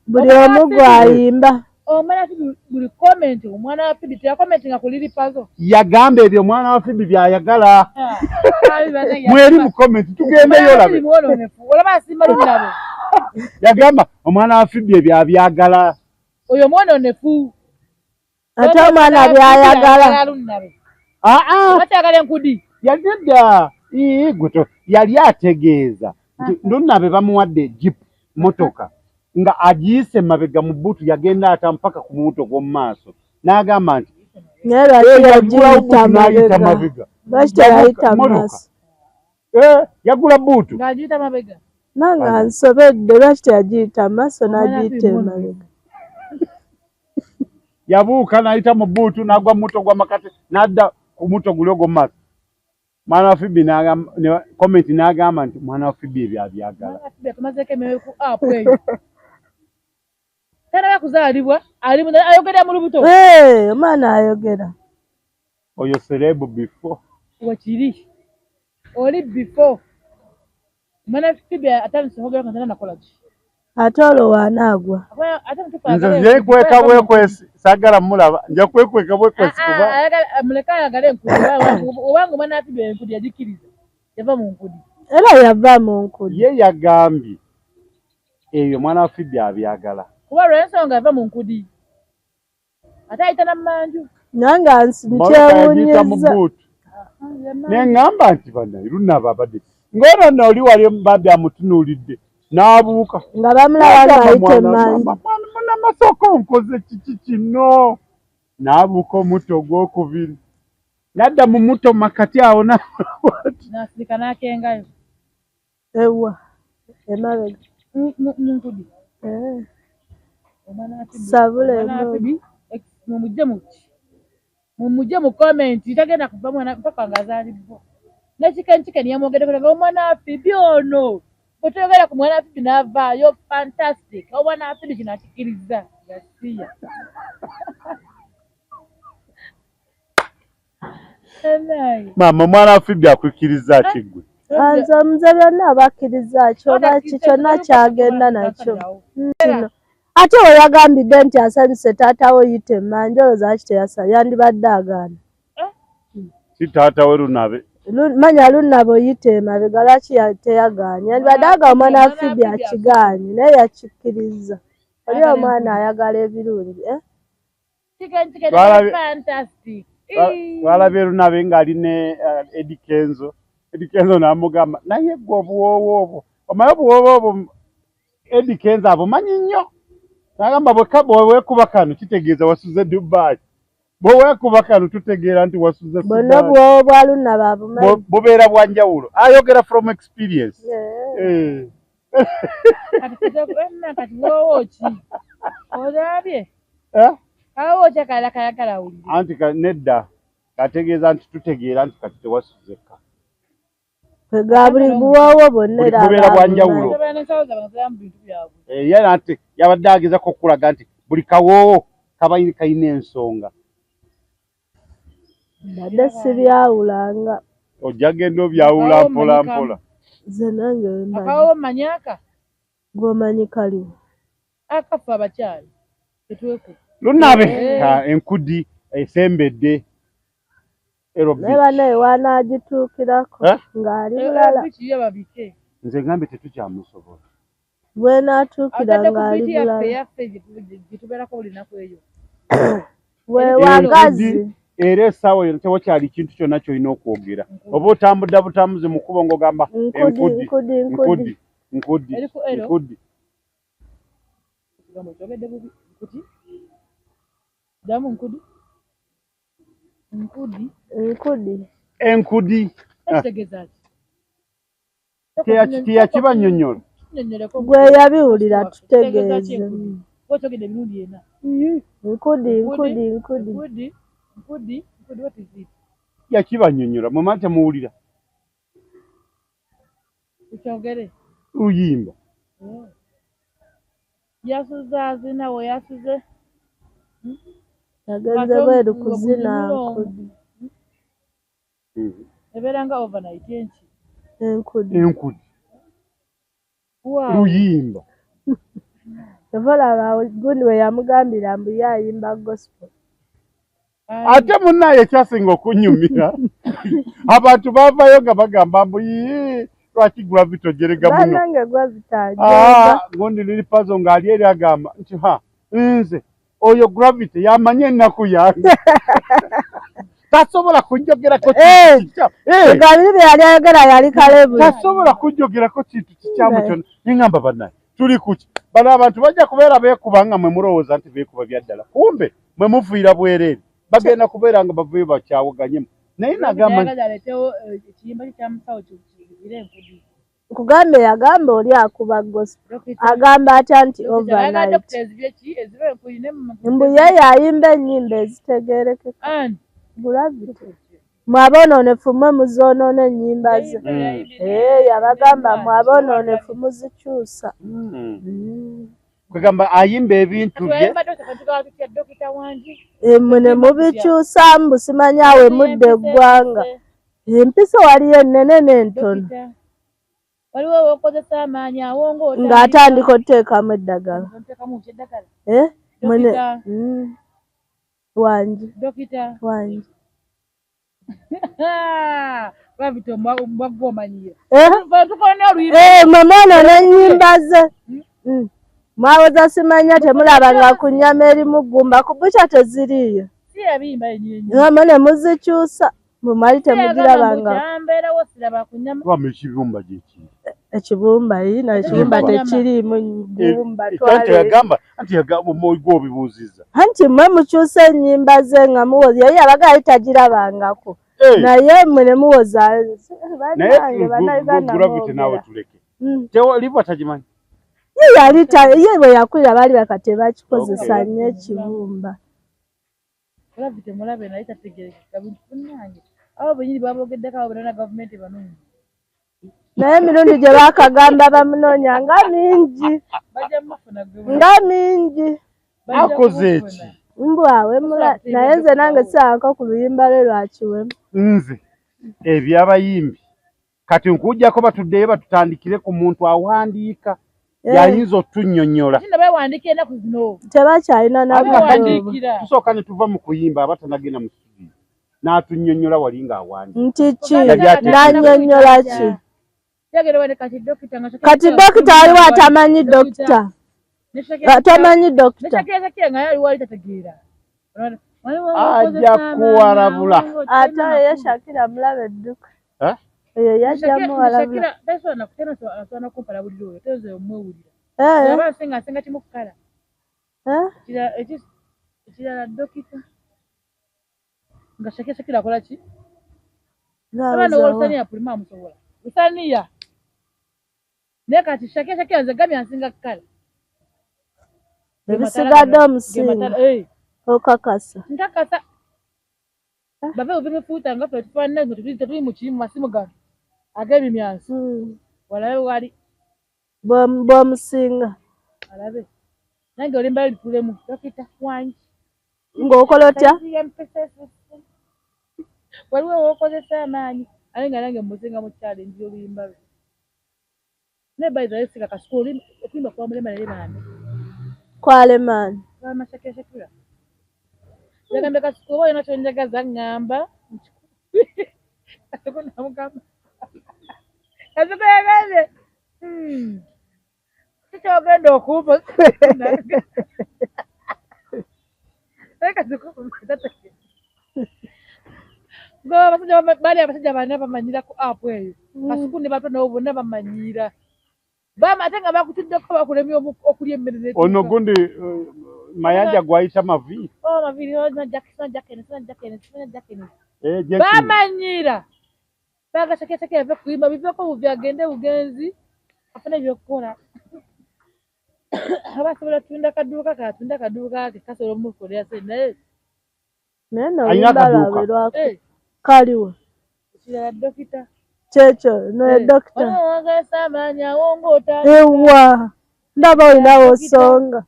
Buli omu gw'ayimba. Omwana wa Fibi buli comment omwana wa Fibi teyakomentinga ku Lili Pazo. Yagamba ebyo omwana wa Fibi by'ayagala. Mweri mu comment tugendeyo olabe. Olaba asimba lunabo. Yagamba omwana wa Fibi ebyo abyagala. Oyo mwononefu. Ate omwana by'ayagala. Bakyagala enkudi. Yadda yali ategeeza nti Lunabe bamuwadde jeep motoka nga agiyise mabega mu bbuutu yagenda ata mpaka ku muto gw'omu maaso n'agamba nti naye lwaki yagiyita mabega? Lwaki teyayita maaso? Yagula bbuutu ng'agiyita mabega. Nange ansobedde, lwaki teyagiyita maaso n'agiyita emabega? Yabuuka n'ayita mu bbuutu n'agwa mu muto gw'amakati n'adda ku muto guli ogw'omu maaso. Mwana wa Fibi comment n'agamba nti mwana wa Fibi ebyo abyagala. Mwana wa Fibi atumazeeko emyoyo ku app eyo. Tanaba kuzaalibwa ali ayogera mu lubuto. Omwana ayogera. Oyo celeb before. Wekiri. Oli before. Mwana Fibi atandise okwogera nga tannakola ki. Ate olwo wanaagwa. Nze njekweka bwekwesi saagala mulaba nja kwekweka bwekwesi kuba. Muleke ayagale enkudi obanga omwana wa Fibi enkudi yagikkiriza yava mu nkudi. Era yava mu nkudi. Ye yagambye ebyo omwana wa Fibi abyagala. Kuba lw'ensonga yava mu nkudi. Ate ayita na mmanju. Nange nkyewuunyizza. Ne ŋŋamba nti bannaye Lunaba abadde ng'ono nno oli wali bambi amutunuulidde n'abuuka. Nga bamulaba ng'ayita emmanju. Munamasaka onkoze kiki kino? N'abuuka omutto ogwokubiri. N'adda mu mutto makati awo n'asirika n'akengayo. Ewa emabega. Mu nkudi. Sabula emu. Mumujje muki? Mumujje mu comment tagenda kuva mwana mpaka ng'azaalibwa. Ne Chicken Chicken yamwogeddeko omwana wa Fibi ono. Bwe tuyogera ku mwana wa Fibi n'avaayo fantastic. Omwana wa Fibi kino akikkiriza gasiya. Maama omwana wa Fibi akukkiriza ki ggwe? Nze omuze byonna abakkiriza ki oba ki kyonna kyagenda nakyo. Ate we yagambidde nti asanyuse taata we yita emmanju olowooza lwaki teyasaba yandibadde agaana. Si taata we Lunabe. Manya Lunabe oyita emabega lwaki teyagaanye? Yandibadde agamba omwana wa Fibi akigaanye naye yakikkiriza. Oli omwana ayagala ebirungi. Twalabye Lunabe ng'ali ne Eddy Kenzo. Eddy Kenzo n'amugamba naye ggwe obuwoowo obwo omanyi obuwoowo obwo Eddy Kenzo abumanyi nnyo. N'agamba bwe weekuba kano kitegeeza wasuze Dubai. Bwe weekuba kano tutegeera nti wasuze Sudan. Bonna obuwoowo bwa Lunabe abumanyi. Bubeera bwa njawulo. Ayogera from experience. Kati woowo ki? Olabye? Kawo ki akalala kayagala awulire? Anti nedda kategeeza nti tutegeera nti kati tewasuze ka. Ga buli buwoowo bwonna era bubeera bwa njawulo. Ye ate yabadde agezaako okulaga nti buli kawoowo kaba kalina ensonga. Mbadde sibyawulanga. Ojja genda obyawula mpola mpola. Nze nange mmanyi. Akawoowo mmanyi aka? Gw'omanyi kaliwa? Akafa abakyala tetwekuba. Lunabe enkudi esembedde. Naye bannaye wanaagituukirako ng'ali bulala. Nze ngambye tetukyamusobola. Bw'enaatuukira ng'ali bulala. Gyetubeerako buli nnaku eyo. Weewagazi. Era essaawa eno tewakyali kintu kyonna ky'olina okwogera. Oba otambudde butambuzi mu kkubo ng'ogamba enkudi, nkudi, nkudi, nkudi. Ddamu nkudi. Nkudi. Nkudi. Enkudi. Teyakibanyonnyola. Gwe yabiwulira tutegeeze. Nkudi, nkudi, nkudi. Nkudi, nkudi, what is it? Yakibanyonnyola, mwe mba temuwulira. Tukyogere. Luyimba. Yasuze azina we yasuze. Yagenze bweru kuzina nkudi. Ebeera nga overnight enki? Enkudi. Enkudi. Luyimba. Olaba gundi we yamugambira mbu ye ayimba gospel. Ate munnaye ekyasinga okunyumira abantu baavayo nga bagamba mbu yii lwaki Gravity ojerega muno. Bannange Gravity ajerega. Gundi Lil Pazo ng'ali eri agamba nti ha nze oyo Gravity yamanyi ennaku yange. Tasobola kunjogerako kintu kikyamu. Gabiri bye yali ayogera yali Kalebu. Tasobola kunjogerako kintu kikyamu kyonna. Ningamba bannaye tuli kuki? Bano abantu bajja kubeera beekuba nga mwe mulowooza nti beekuba bya ddala. Kumbe mwe mufiira bwereere. Bagenda kubeera nga bavuyo bakyawuganyemu. Naye nagamba nkugambe yagamba oli akuba gospel. Agamba atya nti overnight. Mbu ye yayimba ennyimba ezitegeerekeka. Gravity. Mwe aboonoonefu mmwe muzoonoona ennyimba ze. Yabagamba mwe aboonoonefu muzikyusa. Kwegamba ayimba ebintu bye. Mmwe ne mubikyusa mbu simanyi awe mudda eggwanga. Empiso waliyo ennene n'entono. Ng'atandika oteekamu eddagala. Wangi. Wangi. Mwe mwonoona ennyimba ze. Mwawoza simanya temulabanga ku nnyama erimu ggumba ku bukya teziriiyo. Mwe ne muzikyusa mwe mwali temugirabanga. Ekibumba gye kiri. Ekibumba yina ekibumba tekiriimu ggumba. Yagamba anti yagamba obibuuzizza. Anti mwe mukyusa ennyimba ze nga muwoza yali yabaga yali tagirabangako. Naye mwe ne muwoza. Naye Gravity naawe tuleke. Liva tagimanyi. Ye yali ye bwe yakulira baali baka tebakikozesa nnyo ekibumba. Gravity mulabe naye tategeerekeka bintu munnange. Abo bennyini babogeddeko abo bonna gavumenti banoonya. Naye emirundi gye baakagamba bamunoonya nga mingi. Nga mingi. Akoze eki? Mbwawe naye nze nange siranko ku luyimba lwe lwa Kiwemu. Nze ebyabayimbi kati nkujjako batuddeyo batutandikire ku muntu awandiika. Yayinza otunnyonnyola. Tebakyalina nabudde. Tusooka ne tuva mu kuyimba aba tanagenda mu studio n'atunnyonnyola wali ng'awandiika. Nti ki? N'annyonnyola ki? Kati dokita waliwo atamanyi dokita. Atamanyi dokita. Ajja kuwalabula. Ate oyo Shakira mulabe edduka. Oyo yajja muwalabula. Ebisigadde omusinga okakasa. Nkakasa. Bave obimufuuta nga ffe tufaanana nga tetuli mu kiyimu masimu gano ag'ebimyanso. Walabe wali. Bw'omusinga. Alabe. Nange olimba litulemu. Dokita wangi. Ng'okola otya? Waliwo w'okozesa amaanyi ate nga nange mmusinga mu challenge y'oluyimba lwe. Naye by the way sika kasuku okuyimba kwa mulema naye bambi. Kwalemaani. Kwalema Shakira Shakira. Yagambye kasuku oba olina ky'onjagaza ŋŋamba. Kasuku namugamba. Kasuku yagambye. Kikyogenda okumpa. Naye kasuku abasajja bali abasajja bana bamanyira ku app eyo. Kasuku ne bato nabo bonna bamanyira. Bama ate nga bakutuddeko bakulemye okulya emmere. Ono gundi Mayanja gwayita maviiri. Oh, maviiri, oh, Jackson. Bamanyira. Baga Shakira Shakira ave kuyimba biveko buvi agende bugenzi afune ebyokukola. Aba asobola tunda kaduuka katunda kaduuka ke kasobola omukolera ssente naye Naye nno Alina oluyimba akaduuka. lwabwe lwa kaliwa. Ekirala dokita. Kyekyo ne dokita. Onowangasa amaanyi awo ng'otandika. Ewa ndaba olinawo osonga.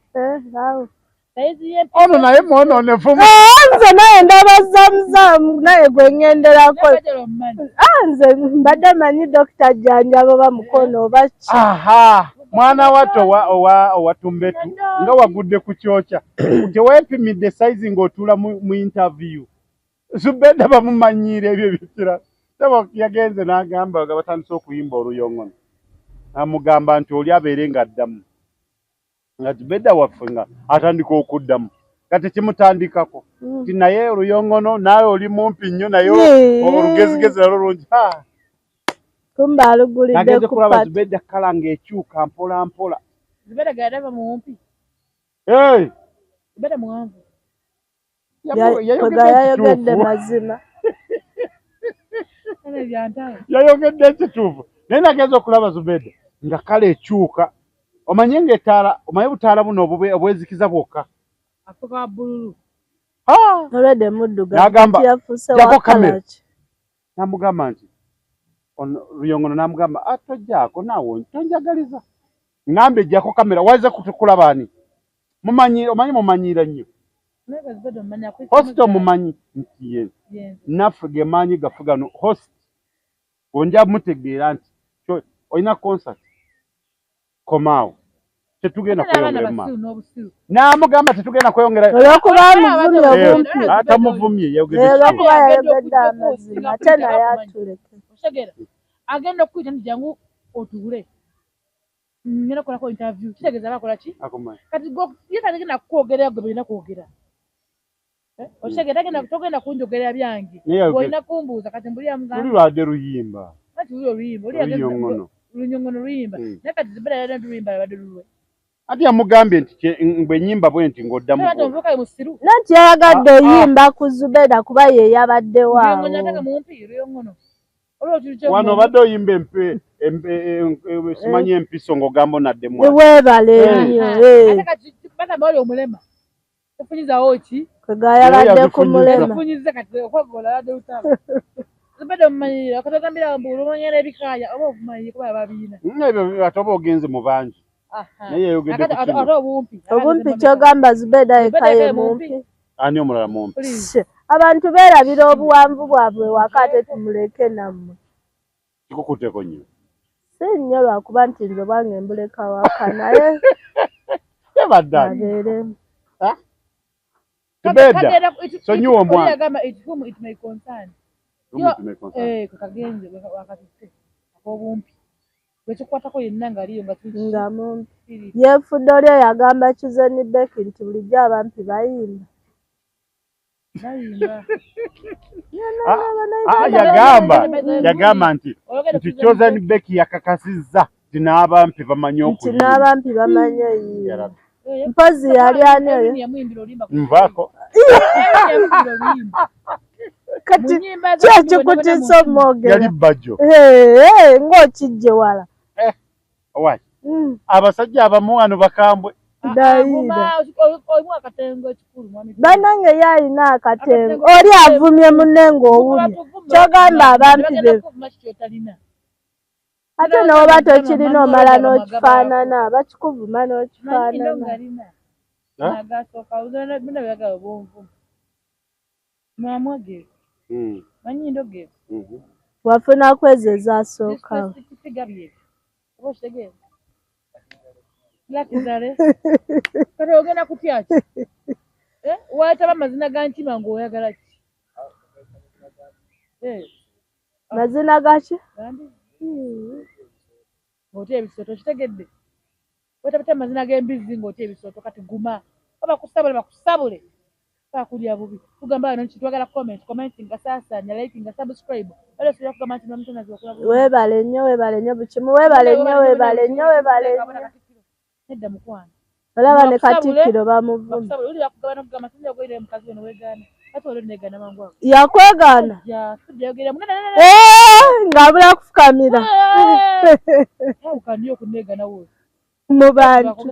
Awo. Sayizi y'empi- Ono naye mwonoonefu. Nze naye ndaba Zamzam naye gwe ŋŋenderako. Nabajala omumanyi. Nze mbadde manyi dokita jjanjaba oba mukono oba ki. Aha, mwana wattu owa Tumbetu nga wagudde ku kyokya. Teweepimidde sayizi ng'otuula mu interview. Zubeda bamumanyiira ebyo ebikira. Taba yagenze n'agamba nga batandise okuyimba oluyongono. Amugamba nti oli abeere ng'addamu. Nga Zubeda waffe nga atandika okuddamu. Kati kimutandikako. Nti naye oluyongono naawe oli mumpi nnyo naye olugezigezi nalwo lungi. Kumbe alugulidde Nagenze ku kulaba pati. Zubeda kala ng'ekyuka mpola mpola. Zubeda gayadava muwumpi. Hey! Zubeda muwanvu. Kwega yayogedde mazima. Kale byantalo. Yayogedde ekituufu. Naye nagenze okulaba Zubeda nga kale ekyuka. Omanye ng'ettaala, omanye butaala buno obwezikiza bwokka. Afuuka wa bbululu. Olwedde muddugavu N'agamba, kati yafuuse "Jjako wa kamera." kala ki? N'amugamba nti ono Luyongono n'amugamba tojjaako naawe tonjagaliza. Ŋŋambe jjako kamera waze kulaba ani? Mumanyi omanyi mumanyiira nnyo. Naye nga Zubeda omumanyi akuyita Host omumanyi nti ye. Yenze. Naffe ge maanyi gaffe gano host onja mutegeera nti olina concert komaawo tetugenda Ate n'abaana kweyongera mu maaso. basiru n'obusiru. N'amugamba tetugenda kweyongera Olw'okuba amuvumye obumpi. Atamuvumye yayogedde ekituufu. Olw'okuba yayogedde amazima ate naye atuleke. Otegeera? Agenda okukuyita nti jangu otuule. Ngenda kukolako interview. Kitegeeza aba akola ki? Akumanyi. Kati gwe ye tagenda kukwogerera gwe by'olina kwogera. Otegeera togenda kunjogerera byange. Naye yayogedde. Olina kumbuuza kati mbuli amugamba. Luli lwadde luyimba. Kati luli oluyimba. Oli yagenda Oluyongono. Lunyongono luyimba. Naye kati Zubeda yadde luyimba abadde lulwe. Ate yamugambye nti bwe nnyimba bwe nti ng'oddamu. Naye ate omuvubuka ye musiru. Nanti yayagadde oyimba ku Zubeda kuba ye yabaddewo awo. Luyongono ate nga mumpi luyongono. Olwo tuli kye Wano obadde oyimba simanyi empiso ng'ogamba onaddemu. Weebale nnyo. Ate kati bagamba oli omulema. Tofunyizaawo ki? Kwega yabadde ku mulema. Tofunyiza kati okwagola abadde lutalo. Zubeda omumanyira kati ogambira mbu olumanyira ebikaaya oba obumanyi kuba babiina. Ebyo ate oba ogenze mu bangi. Naye yayogedde ku kino. Ate obumpi. Obumpi ky'ogamba Zubeda yekka ye mumpi. Ani omulala mumpi? Abantu beerabira obuwanvu bwabwe waka ate tumuleke nammwe. Kikukutteko nnyo. Si nnyo lwakuba nti nze bwange mbuleka waka naye. Tebadde ani? Abeeremu. Zubeda, sonyiwa omwana. Oli yagamba it whom it may concern. Kwe kagenze wakatutte ak'obumpi. Bwe kikwatako yenna ng'aliyo nga nga mumpi. Yeefudde oli oyo agamba Chosen Becky nti bulijjo abampi bayimba. Bayimba. Yagamba nti Chosen Becky yakakasizza nti n'abampi bamanyi okuyimba. Nti n'abampi bamanyi oyimba. Mpozi yali ani oyo? Nvaako. Kati ki ekikutiisa omwogera? Yali Bajjo. Ng'okijje wala. Owaaye. Abasajja abamu wano bakambwe. Bannange ye alina akatengo. Oli avumye munne ng'owulya. Ky'ogamba abampi be. Ate n'oba tokirina omala n'okifaanana. Bakikuvuma n'okifaanana. Wafuna ku ezo ezasookawo. Kati ogenda kutya ki? Waataba amazina ga nkima ng'oyagala ki? Mazina ga ki? Ng'otya ebisooto okitegedde? Weetabata amazina g'embizzi ng'otya ebisooto kati guma. Oba bakusabule bakusabule. Bakulya bubi. Tugamba wano nti twagala comment, commenting, saasaanya, liking, subscribe. Era osobola kugamba nti Namutonazi okola bulungi. Weebale nnyo, weebale nnyo buli kimu. Weebale nnyo, weebale nnyo, weebale nnyo. Nedda mukwano. Olaba ne Katikkiro bamuvuma. Yakwegaana ng'abula kufukamira mu bantu.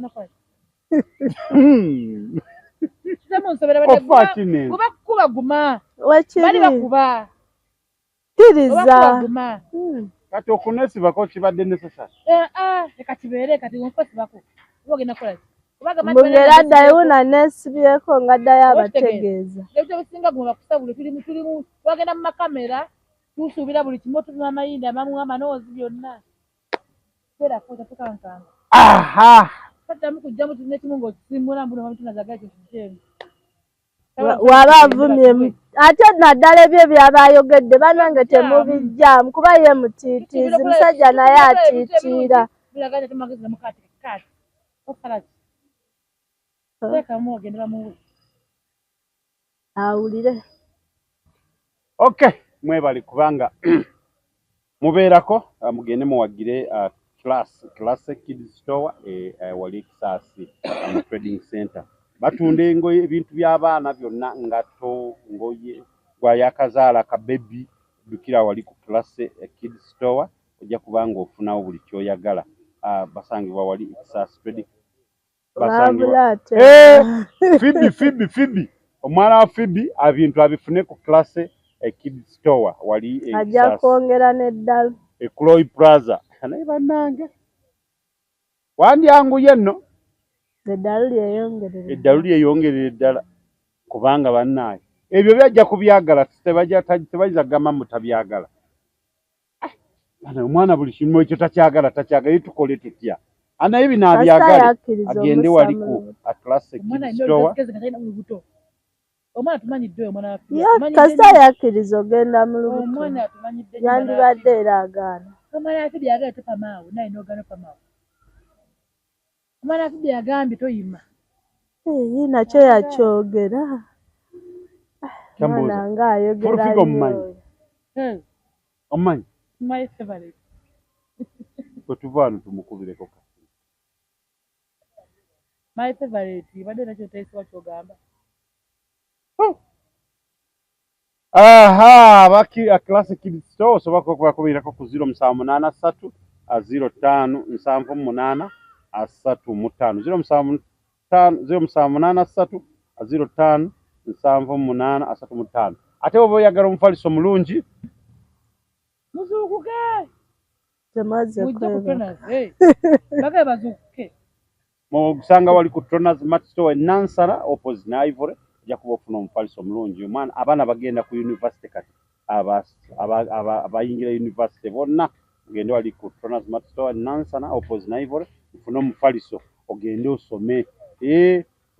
Wekiri kkiriza. Kati okunesibako kibadde necessary. Mbu ng'era addayo wuuno anneesibyeko ng'addayo abategeeza. Ebintu ebisinga guma bakusabule tuli tuli twagenda mu makamera tusuubira buli kimu tuvuma amayinda amamu amanoozi byonna beerako tatukankanga. Aha! Taddamu kujjamu nekimu ng'okisimula mbu nobamutunazaga ekyo kijeemu. Waba avumye ate naddala ebyo byaba ayogedde banange temubijjaamu kuba ye mutiitiizi musajja naye atiitiira. Awulire. Okay, mwebale kubanga mubeerako mugende muwagire class Classic Kids Store wali Kisaasi mu Trading Center. Batunda engoye ebintu by'abaana byonna ngatto ngoye gwayakazaala ka baby ddukira wali ku Classic Kids Store ojja kuba ng'ofunawo buli ky'oyagala. Basangibwa wali Kisaasi Trading basangibwa Phoebe Phoebe Phoebe omwana wa Phoebe ebintu abifune ku Classic Kids Store wali ajja kwongera n'eddalu e Chloe Plaza. Naye bannange wandyanguye nno eddalu lyeyongerere eddalu lyeyongerere ddala kubanga bannange ebyo byajja kubyagala tebayinza kugamba mbu tabyagala. Omwana buli kimu ekyo takyagala takyagala tukole tutya anaye bino abyagale agende wali ku Classic Kids Store. Omwana tumanyidde oyo omwana kasita yakkiriza ogenda mu lubuto yandibadde era agaana. Omwana Phoebe yagambye topamaawo naye n'ogaana opamaawo. Omwana Phoebe yagambye toyima. Nakyo yakyogera. Mwana ng'ayogera nnyo. Omumanyi? My favorite. Bwe tuva wano tumukubireko. My favorite badde nakyo teesiwa ky'ogamba. Aha, baki a Classic Kids Store osobola kubakubirako ku 0783 05 78 35 07 0783 05 78 35. Ate oba oyagala omufaliso omulungi muzuukuke temaze mujje ku kwebaka. Tronas bagabe bazuukuke. Mugusanga wali ku Tronas Mart Store e Nansana opposite ne Ivory ojja kuba ofuna omufaliso omulungi. Omwana abaana bagenda ku university kati abayingira university bonna mugende wali ku Tronas Mart Store e Nansana opposite ne Ivory mufune omufaliso ogende osome.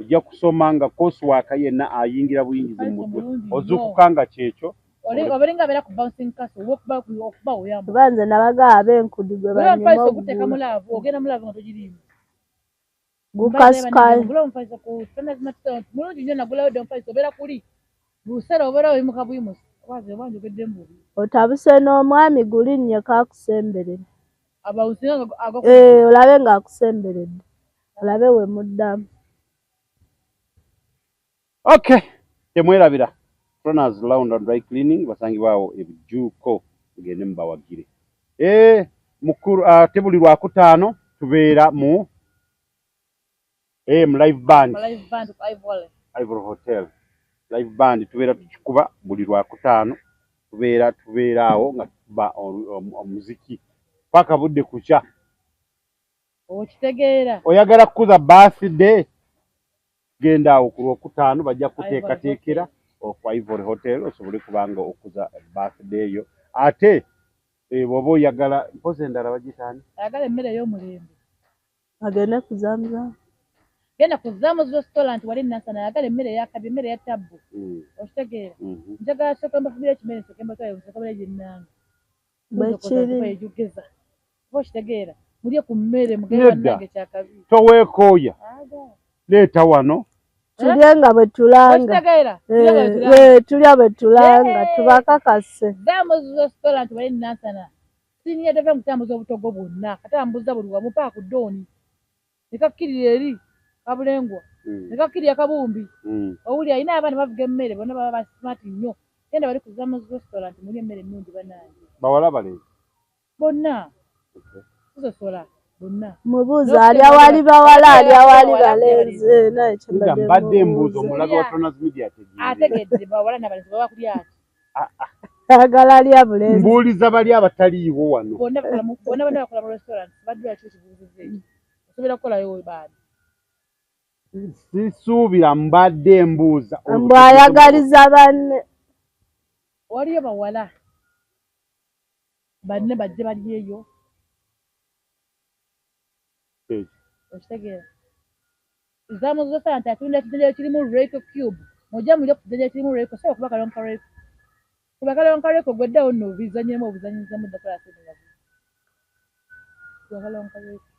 Ojja kusoma nga coursework yenna ayingira buyingizi mu mutwe ozuukuka nga kyekyo. Obalinga abeera ku bouncing castle oba okuba oyamba. Kuba nze nabagamba ab'enkudi gwe Gula banyuma omufaliso oguteeka mu oggula. laavu ogenda mu laavu nga togiriimu. Gukasukayo. Gula omufaliso ku Tronas Mart Store mulungi nnyo nagulayo dda omufaliso obeera kuli buseera obeera oyimuka buyimusi oba oba njogedde mbubi. Otabuse n'omwami gulinnyeko akusemberere. Abawunsinga ago Olabe ng'akusemberedde. Olabe we muddamu. Okay, temwerabira Tronas Lounge and Dry Cleaning basangibwawo e Bujuuko mugende mubawagire. Mukulu ate buli lwakutaano tubeera mu mu live band live band ku Ivory. Ivory Hotel live band tubeera tukikuba buli lwakutaano tubeera tubeera awo nga tukuba omuziki paka budde kukya. Okitegeera. Oyagala kukuza birthday genda awo ku lwokutaano bajja kuteekateekera ku Ivory Hotel osobole kubanga okuza birthday yo. Ate bw'oba oyagala mpozi endala bagitaani Ayagala emmere ey'omulembe. Agende ku Zamzam. Genda ku Zam's restaurant wali Nansana ayagala emmere ey'akabi emmere eya tabbu. Okitegeera. Njagala sooka mbafumbire ekimere nsooke mbatwale nsooke balye gyennanga. Bwe kiri. Ejugeza. Oba okitegeera. Mulye ku mmere mugende Nedda. bannange kyakabi. Toweekooya Aga. leeta wano Tulye nga bwe tulanga. Okitegeera. Tulye nga bwe tulanga. Tulya bwe tulanga tubakakase. Zam's restaurant wali Nansana. Siniya tava mukutambuza obutogo bwonna katambuza buli wamu paka ku ddooni. Ne kakkirira eri. Kabulengwa ne kakirya kabumbi. Owuli alina abaana bavuga emmere, bonna baba ba smart nnyo. Genda bali ku Zamos Restaurant muli emmere ennungi bannange. Bawala balenzi? Bonna. Tusosola bonna. Mubuuza alya wali bawala, alya wali balenzi, naye kyembadde mbadde mbuuza omulabe wa Tonaz Media ategeere. Ategedde bawala n'abalenzi baba kulya ati. Ayagala alya bulenzi. Mbuuliza bali abataliiwo wano. Bonna bakola mu bonna bonna bakola mu restaurant. Badde lwaki okibuuzizza ekyo? Osobola kukolayo baani? Sisuubira mbadde mbuuza. Mbu ayagaliza banne. Waliyo bawala banne bajje balyeyo. Okitegeera? Zamos Restaurant atunda ekijanjalo kirimu Royco cube. Mujja mulye ku kijanjalo kirimu Royco, sobola kuba kalonka Royco. Kuba kalonka Royco gweddawo nno obizannyemu obuzannyizamu dda kola sente nga kuba kalonka Royco.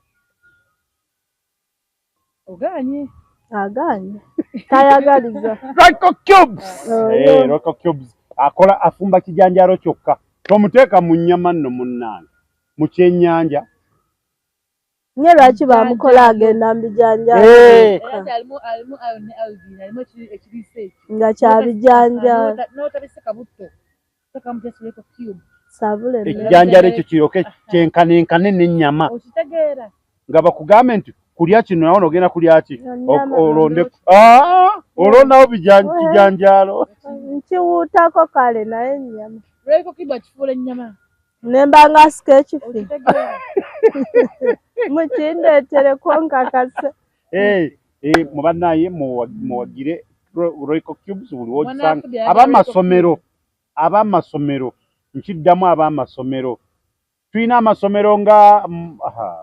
Ogaanye? Agaanye. Tayagaliza. Royco cubes. Eh, Royco cubes akola afumba kijanjalo kyokka. Tomuteeka mu nnyama nno munnange. Mu kyennyanja. Nye lwaki bamukola agenda mu bijanjaalo? Era alimu alimu iron ne iodine, alimu ekiriisa ekyo. Nga kya bijanjaalo. N'otabiseka butto. Teekamu just Royco cube. Sabula emmere. Ekijanjaalo ekyo kiryoke kyenkanenkane n'ennyama. Okitegeera? Nga bakugambe nti kulya kino nawe ogenda kulya ki? Ennyama. Olonde olondawo kijanjaalo. Nkiwuutako kale naye ennyama. Royco cube akifuula ennyama. Ne mba nga asika ekifi. Okitegeera? Mukindeetereko nkakase. Mu bannaye muwagire Royco cubes buli w'ogisanga. Mwana afudde ayagala Ab'amasomero, nkiddamu ab'amasomero. Tulina amasomero nga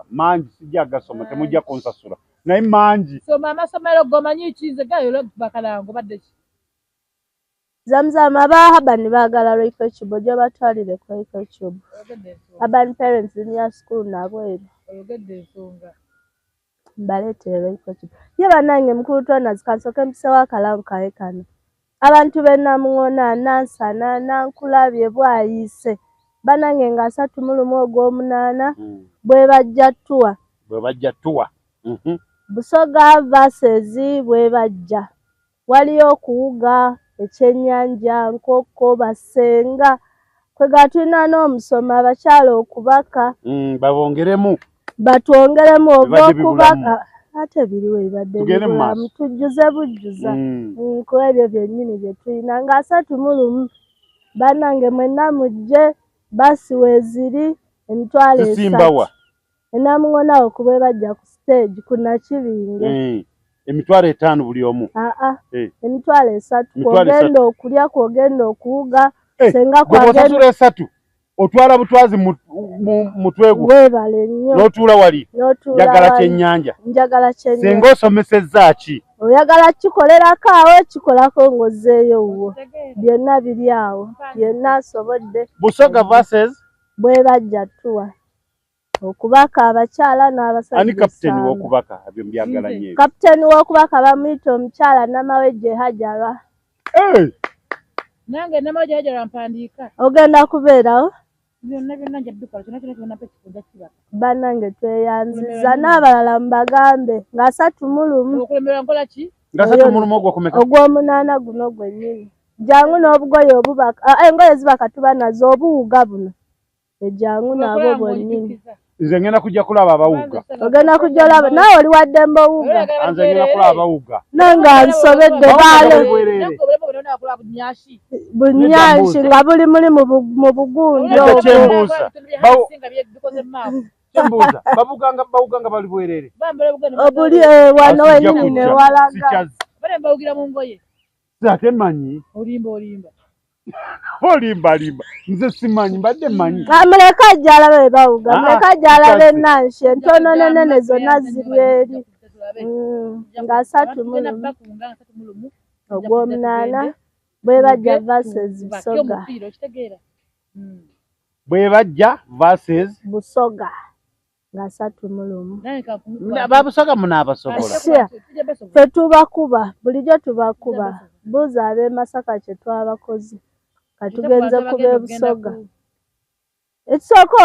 mangi, sijja gasoma, temujja kunsasula. Naye mangi. Soma amasomero gomanyi ki nze gayo bakalango badde ki? Zamzam aba Urban baagala Royco cube, ojja batwalire ku Royco cube. Oyogedde ensonga. Urban Parents Junior School nabweru. Oyogedde ensonga. Mbaleetere Royco cube. Ye bannange mukulu Tonaz kansooke mpisewo akalango kaye kano. Abantu b'e Namuŋŋoona, Nansana, Nankulabye, Bwayiise bannange nga 31 ogw'omunaana bwe bajja tuwa. Bwe bajja tuwa. Busoga versus bwe bajja. Waliyo okuwuga, ekyennyanja, nkoko, basenga. Kwega tulina n'omusomo abakyala okubaka. Babongeremu. Batwongeremu ova Bibadde bibulamu. okubaka. Ate biriwo ebibadde Tugende mu bibulamu. maaso. Tujjuze bujjuza. Ku ebyo byennyini bye tulina. Nga 31 bannange mwenna mujje, basi weeziri emitwalo Zisimba wa? esatu. Enamuŋŋoona awo ku bwe bajja ku stage ku Nakibinge. 50,000 buli omu. Aa, Eh. 30,000. 30,000. Kw'ogenda okulya, kw'ogenda okuwuga, senga Gwe kw'ogenda bw'osasula esatu otwala butwazi mu mutwe gwo. Weebale nnyo. N'otuula wali. N'otuula Njagala wali. kyennyanja. Njagala kyennyanja. Singa osomesezza ki? Oyagala kikolerako awo, kikolako ng'ozzeeyo wuwo. Byonna biri awo. Byonna asobodde. Busoga versus Bwe bajja tuwa. Okubaka abakyala n'abasajja. Ani kapiteeni essamba. w'okubaka? Ebyo mbyagala nnyo ebyo. Kapiteeni w'okubaka bamuyita omukyala Namawejje Hajarah. Nange Namawejje Hajarah mpandiika. Ogenda kubeerawo? Byonna byonna nja bikola, kyonna kyonna kyonna mpa ekifo nja kukibaka. Bannange tweyanzizza n'abalala mubagambe nga 31. Okulemererwa nkola ki? Nga 31 ogwokumeka? Ogw'omunaana guno gwennyini. Jangu n'obugoye obubaka, engoye zibaka tuba nazo, obuwuga buno. Ejjangu nabwo bwennyini. Nze ngenda kujja kulaba abawuga. Ogenda kujja olaba, naawe oli wa ddembe owuga. Nze ngenda kulaba abawuga. Nange ansobedde baale. Bunyansi nga buli muli mu bugundi Ekyo obwo. kyembuuza. Kyembuuza, bawuga nga bali bwerere. Obuli wano Asijja wennyini ne kujja. walaga. Sikyazi. Bale mbawugira mu ngoye. Nze ate mmanyi. Olimba olimba. Olimba limba. Nze simanyi, mbadde mmanyi. Muleke ajje alabe bwe bawuga, muleke ajje alabe kikazi. ennansi entono n'ennene zonna ziri eri. Nga 31 ogw'omunaana bwe bajja versus Busoga. Bwe bajja versus Busoga nga 31. Babusoga munaabasobola. Sure. Ffe tubakuba, bulijjo tubakuba. Buuza ab'e Masaka kye twabakoze. Katugenze kuba e Busoga. Ekisooka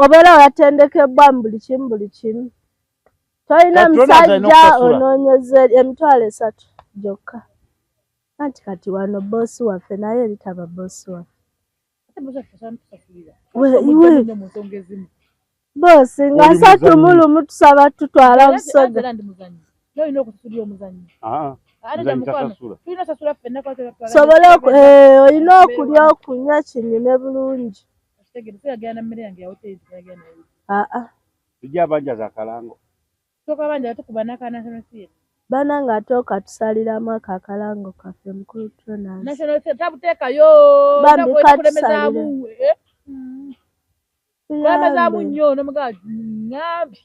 obeera watendekebwa mu buli kimu buli kimu. Tolina Kati Ronald alina musajja okusasula. onoonyeza 30,000 gyokka. Anti kati wano bboosi waffe naye eritaba bboosi waffe. Ate bosi waffe asobola n'okutusasulira. We- Omujjamu we. nnyo mu nsonga ezimu. Bboosi nga Oli 31 muzannyi. tusaba tutwala Era Busoga. era ndi muzannyi. Naye olina okusasulira omuzannyi. Ah, Ate muzannyi mukwano, tasasula. tulina osasula ffenna kuba twagala- Sobole olina okulya okunywa kinyume bulungi. Okitegeera, sigagenda na mmere yange ya hoteri, sigagenda nayo. Aa Tujja abanjaza akalango. Tusooka banja tukuba n'aka National Theatre. Bannange ate okatusaliramu ako akalango kaffe mukulu Ronald. National Theatre tabuteekayo. Bambi Tabu- katusalire. kulemezaamu, eh. Kulemezaamu Tuyambe. nnyo n'omugamba ŋŋambye.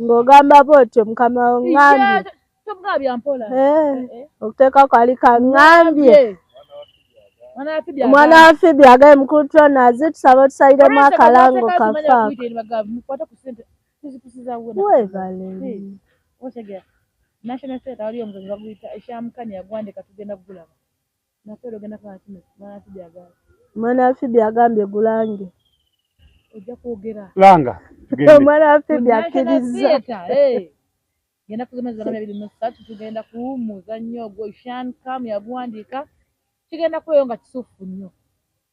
Ng'ogamba bw'otyo mukama wo ŋŋambye. Ije, tomugamba bya mpola. Eh, Eh, eh. okuteekako ali kaŋŋambye. Mwana wa Phoebe Omwana wa Phoebe agambye mukulu Ronald tusaba otusaliremu Olw'ensonga akalango lwaki kaffe simanyi ako. akuyita eri bagamba, mukwate ku ssente, tuzikusiza wo na- Weebale. Eh, otegera. National Theatre waliyo omuzannyo baguyita Ekyamukani yagwandika tugenda kugulaba. Naffe era ogenda kulaba kino, mwana wa Phoebe agambye. Omwana wa Phoebe agambye gulange. Ojja kwogera. Langa tugende. Omwana wa Phoebe National akkiriza. Theatre, eh. Genda kuzoma zana 23 tugenda ku muzannyo ogwo Ishan Kam yaguwandiika. Kigenda kubeeyo nga kisufu nnyo.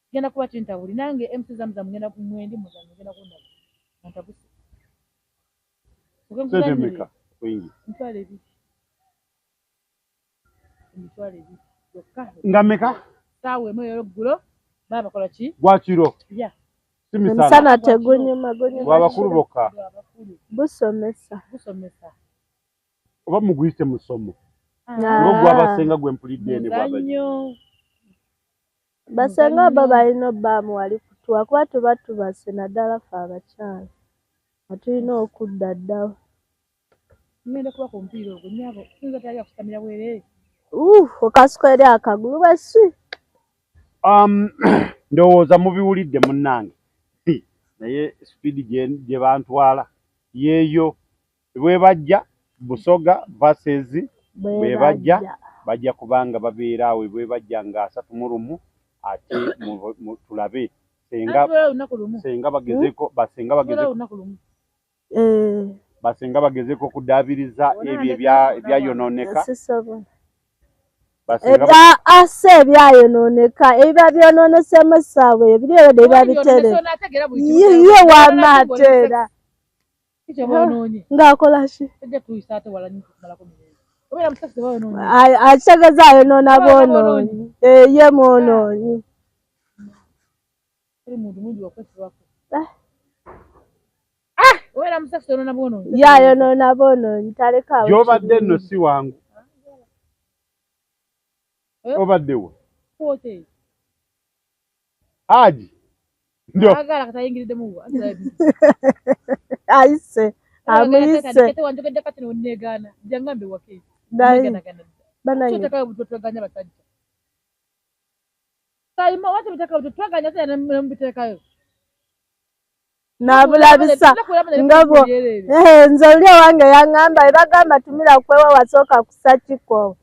Kigenda kuba kintabuli nange MC Zamzam ngenda ku mwendi muzannyo ngenda kundaba. Nga ntabuse. Oge Ssente nkuzannyire. mmeka? Kuyingira. 20,000. 20,000 gyokka. Nga mmeka? Ssaawa emu ey'olweggulo baba bakola ki? Gwa kiro. Ya. Si misana. Emisana tegunyuma gunyuma Gw'abakulu kiro. bokka. Abakulu Busomesa. busomesa. Oba muguyite musomo. Ah. Ng'ogwabasenga gwe mpulidde ene bw'abajja. Muzannyo. Basenga bo Muzannyo. balina obbaamu wali kutuwa kuba tuba tubase naddala ffe abakyala nga tulina okudda ddawo. Ngenda kuba ku mupiira ogwo nnyabo siyinza tayagala kusitamira bwereere. Okasuka eri akagulu bwe swi. Ndowooza mubiwulidde munnange. Naye sipiidi gye bantwala yeeyo bwe bajja Busoga versus Bwe bwe bajja bajja. bajja kubanga babeera awo bwe bajja nga 31 ate tulabe senga Anti tubeera olunaku lumu. senga bagezeeko basenga Tubeera bagezeeko olunaku lumu. Eh, basenga bagezeeko okuddaabiriza Bona ebyo ndeka, bona ebyayonooneka sisobola. basenga Ase ebyayonooneka ebiba byonooneseemu essaawa eyo biri ebyo biba bitereevu. Ategeera buli kimu. Ye wamma ate era Kiki oba onoonye? ng'akola ki? Tojja tuyisa ate wala nnyo kumalako mirembe. Obeera mu sex oba onoonye. Akitegeeza ayonoona Oba bwonoonyi. Eh, ye mwonoonyi. Teri muntu mungi wakwesibako. Ah. Obeera mu sex onoona bwonoonyi. Ye ayonoona bwonoonyi talekaawo gy'obadde nno kirungi. si wangu Eh? obaddewo Ku hoteri. Haji ndio Agala kati ayingiriddemu wa. Ayise amuyise Ate wanjogedde kati ne neegaana. Jangambe wake. Naye Neegaanagana. bannange Kyotekayo butwa tweganya basajja. Sayima wati butekayo butwa tweganya ate ne mubiteekayo. n'abulabisa nga bwo Eh, nze oli owange yaŋŋamba ebagamba tumira kwewa wasooka kussa kiko.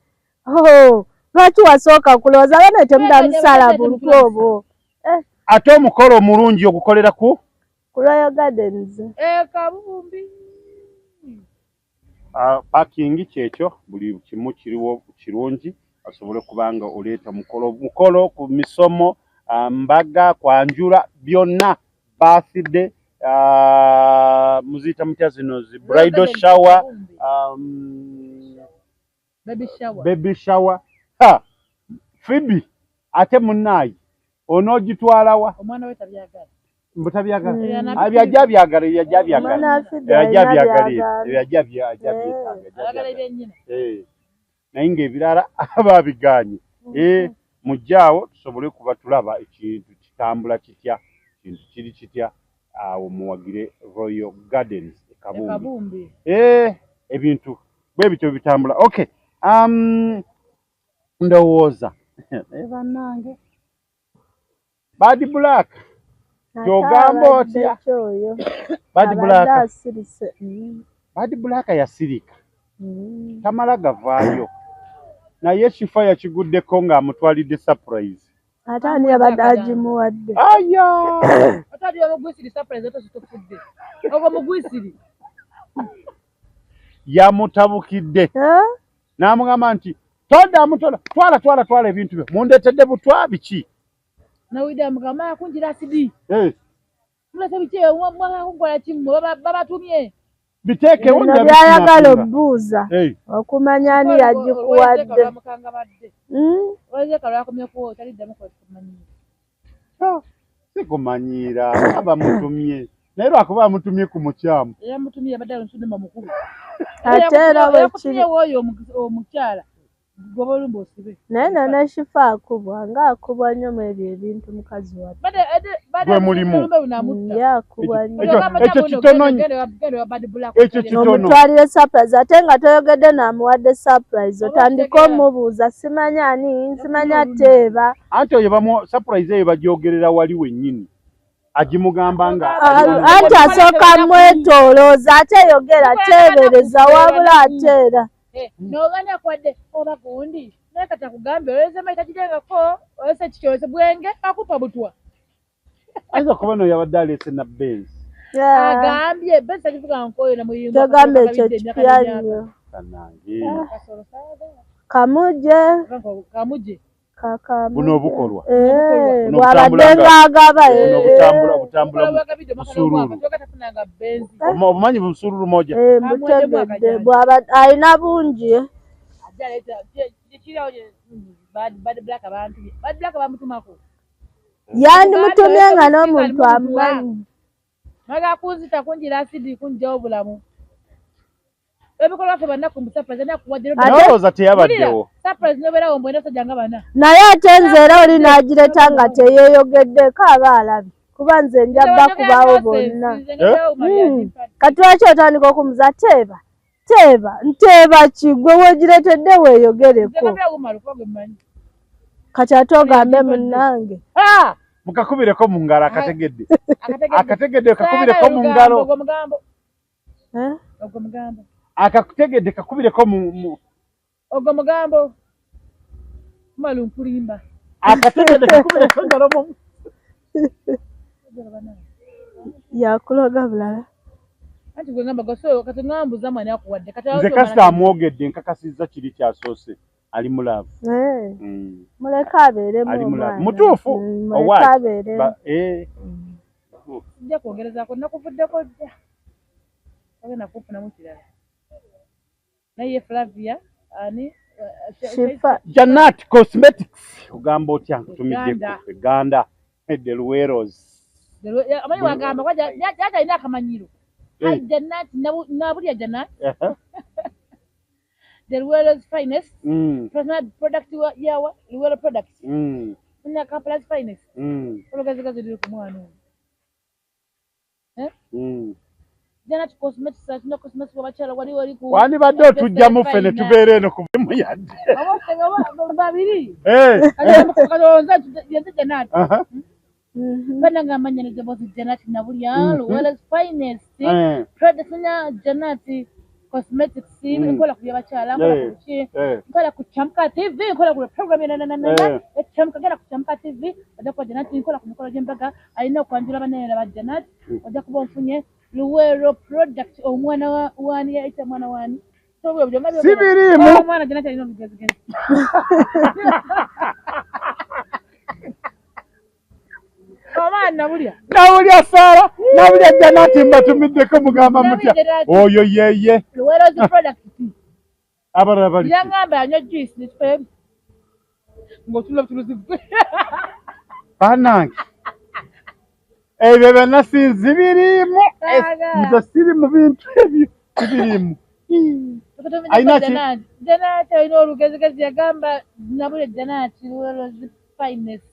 Oh, lwaki wasooka kulowooza bane temudamusala buntu obwo. Eh, ate omukolo omulungi ogukolera ku ku Royal Gardens. Eh, Kabumbi. Parking kyekyo buli kimu kiriwo kirungi asobole kubanga oleeta mukolo mukolo ku misomo mbaga kwanjula byonna birthday muziyita mutya zino zi bridal shower Baby shower. Baby shower ha Phoebe ate munnaayi onoogitwalawa Omwana we tabyagala. mbutabyagala Mm. ebyo ajja byagala ebyo ajja byagala Omwana wa Phoebe ebyo ajja alina byagala by'agaana. ebyo ajja ajja Eh. byetaaga ajja Ayagala byagala. ebyennyina. Eh, naye ng'ebirala ababigaanye Eh, mujje awo tusobole kuba tulaba ekintu kitambula kitya kintu kiri kitya awo muwagire Royal Gardens e Kabumbi. Kabumbi. Eh, ebintu bwe bityo bitambula. Okay. Ndowooza naye bannange Bad Black Ate Ky'ogamba abadde otya? ki oyo? Bad Abadde Black asirise. Mm. Bad Black yasirika Mm. tamala gavaayo naye Shifa yakiguddeko ng'amutwalidde surprise. Ate ani abadde agimuwadde? Aya! Ate ali omugwisiri surprise ate tofudde. Ogwo mugwisiri. Yamutabukidde n'amugamba nti toddamu tola twala twala twala ebintu byo mundeetedde butwa biki. Nawulidde amugamba akunjira asidi. Mulese biki mwagala kunkola ki mmwe babatumye. Biteekewo Bino byayagala obuuza okumanya ani yagikuwadde. Olwezeka lwakomye kuwo taliddamu kumanyiira. Sikumanyiira bamutumye naye lwakuba amutumye ku mukyamu. Yamutumye abadde alusudde mukulu. Ate era bwekiri. Yakutumye w'oyo omukyala goba olumba osibe. Naye nana Shifa akubwa nga akubwa nnyo mu ebyo ebintu mukazi wattu. Gwe mulimu. Ye akubwa nnyo. Ekyo kitono nnyo. Ekyo kitono. Omutwalire surprise ate nga toyogedde n'amuwadde surprise otandike omubuuza simanya ani simanya teeba. Anti oyo bamu surprise eyo bagyogerera wali wennyini. Agimugamba nga Anti asooka mwetoolooza ate yogera teebereza wabula ate era. N'oganya kwadde oba gundi naye kati akugambye olweze mayi tagirengako olwese kiki olwese bwenge akupa butwa. Ayinza kuba no yabadde aleese na Benz. Agambye Benz tagivuga nkoyo na muyimba. Togamba ekyo kipya nnyo. Kamuje. Kamuje. Buno obukolwa. Bw'abadde ng'agaba. Buno obutambula obutambula busululu. Obumanyi busululu moja. Mbutegedde bw'aba alina bungi. Yandimutumye nga n'omuntu amumanyi. Mwagala kunzita kunjira asidi kunggyawo obulamu. Ebikolwa ffe bannaku mbu surprise nakuwadde. Ndowooza teyabaddewo. Surprise n'obeerawo mbwena abasajja nga bana. Naye ate nze era oli n'agireeta nga teyeeyogeddeko aba alabye kuba nze nja bakubawo bonna. Kati lwaki otandika okumuza teeba teeba nteeba ki gwe w'ogireetedde weeyogereko. Kati ate ogambe munnange. Mukakubireko mu ngalo akategedde. Akategedde kakubireko mu ngalo. Akakutegedde kakubireko mu ogwo mugambo malu nkulimba. Akategedde kakubireko ngalo mu yakuloga bulala. Anti gwe ngamba goso kati ngambuza mwani akuwadde kati nze kasita amwogedde nkakasizza kiri kyasoose ali mu love. Muleke abeeremu Ali mu love. omwana. Mutuufu. Muleke abeeremu. Sijja kwongerezaako nakuvuddeko dda. Ogenda kunfunamu kirala. Naye Flavia ani Shifa Janat Cosmetics ogamba otya nkutumiddeko Uganda the Luweros. Amanyi wagamba kwa jjajja alina akamanyiro. Janat nabulya Janat. The Luweros finest. Product yawa Luwero products. Kuna Kampala's finest. Olugazigazi liri ku mwana ono. Janat Cosmetics alina cosmetics w'abakyala wali wali ku Wandibadde otujjamu ffe ne tubeera eno ku muyadde. Babiri. Yenze Janat. Bannange amanya n'eddoboozi Janat Nabulya Luwero's finest. Product na Janat Cosmetics nkola ku by'abakyala nkola ku ki nkola ku Chamka TV nkola ku program ya na Chamka genda ku Chamka TV ojja kuba Janat nkola ku mikolo gy'embaga alina okwanjula bannange ba Janat ojja kuba onfunye Luwero product omwana wani yaita mwana wani sibiriimu omwana Janat alina olugezigezi omwana Nabulya Nabulya Sara Nabulya Janat mbatumiddeko mugamba mutya oyo yeye Luwero's product abalala bali yangamba anywa juice nekipa ng'otunula butunuzi bannange ebyo byonna sinzibiriimu nze siri mu bintu ebyo sibiriimu. Alina ki? Janat alina olugezigezi yagamba Nabulya Janat Luwero's finest.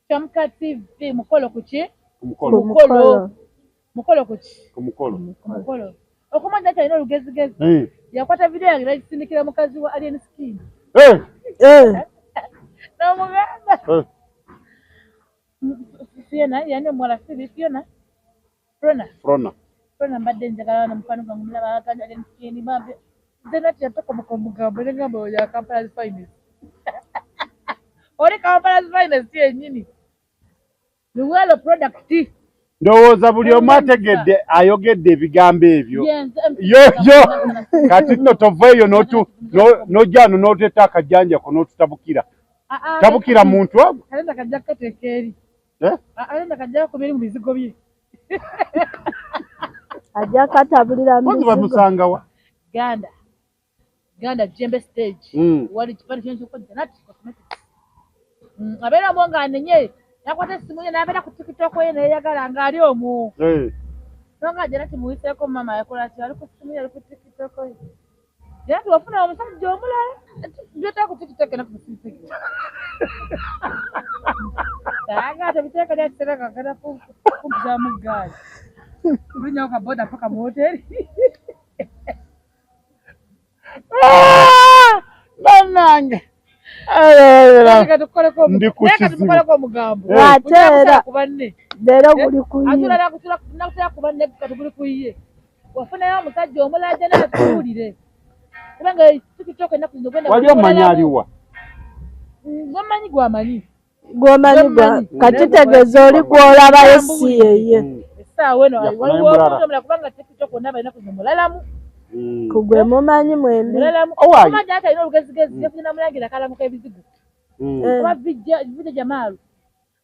Chamka TV mukolo ku ki? Ku mukolo. Mukolo ku ki? Ku mukolo. Ku mukolo. Okumanya nti alina olugezigezi. Yakwata video yange n'agisindikira mukazi wa Alien Skin. N'omugamba. Fiona, yani omuwala Phoebe, Fiona? Frona. Frona. Frona mbadde njagala wano mukwano gwange mulaba aganya Alien Skin bambi. Janat yatokomoka omugambo ne ngamba oyo ya Kampala's finest. Oli Kampala's finest yennyini. Luwero product. Ndowooza buli omu ategedde ayogedde ebigambo ebyo. Yo yo kati nno tova eyo n'ojja wano n'oteeta akajanja ko n'otutabukira. Tabukira muntu ogwo. Kalenda kajja kukateeka eri. Eh? Kalenda kajja kuba eri mu bizigo bye. Ajja katabulira mu Mpozi bizigo. bamusanga wa? Ganda. Ganda Jembe stage. Wali kipande kyenzo ko Janat Cosmetics. Abeera omwo ng'anenye yakwata essimu ye n'abeera ku TikTok ye neyagala ng'ali omwo. So nga Janat muyiseeko maama yakola ki? Ali ku ssimu ye ali ku TikTok ye. Janat wafuna omusajja omulala byotera ku TikTok ennaku zisiisege. Taaga tebiteeka lya kiseera kagenda kumpizaamu ggaali. Kulinnyawo ka boda paka mu woteeri. Bannange. Ndi ku kizibu. Katukoleko omugambo. Ate era ku banne. leero guli ku ye. Ate era nakutera ku banne kati guli ku ye. Wafunayo omusajja omulala ajja naye atubuulire. Kubanga TikTok ennaku zino ogenda Wali omanyi aliwa? Gwomanyi gwamanyi. Gwomanyi gwa kati tegeeza oli gw'olabayo si yeye. Essaawa eno Yafunayo waliwo mulala. omuntu omulala kubanga TikTok bonna ennaku zino mulalamu. Ku gwe mumanyi mwembi. Mulalamu. Owaaye. Omanyi ate alina olugezigezi yafunye namulangira akalamu k'ebizigo. Oba vijja Jamaalu.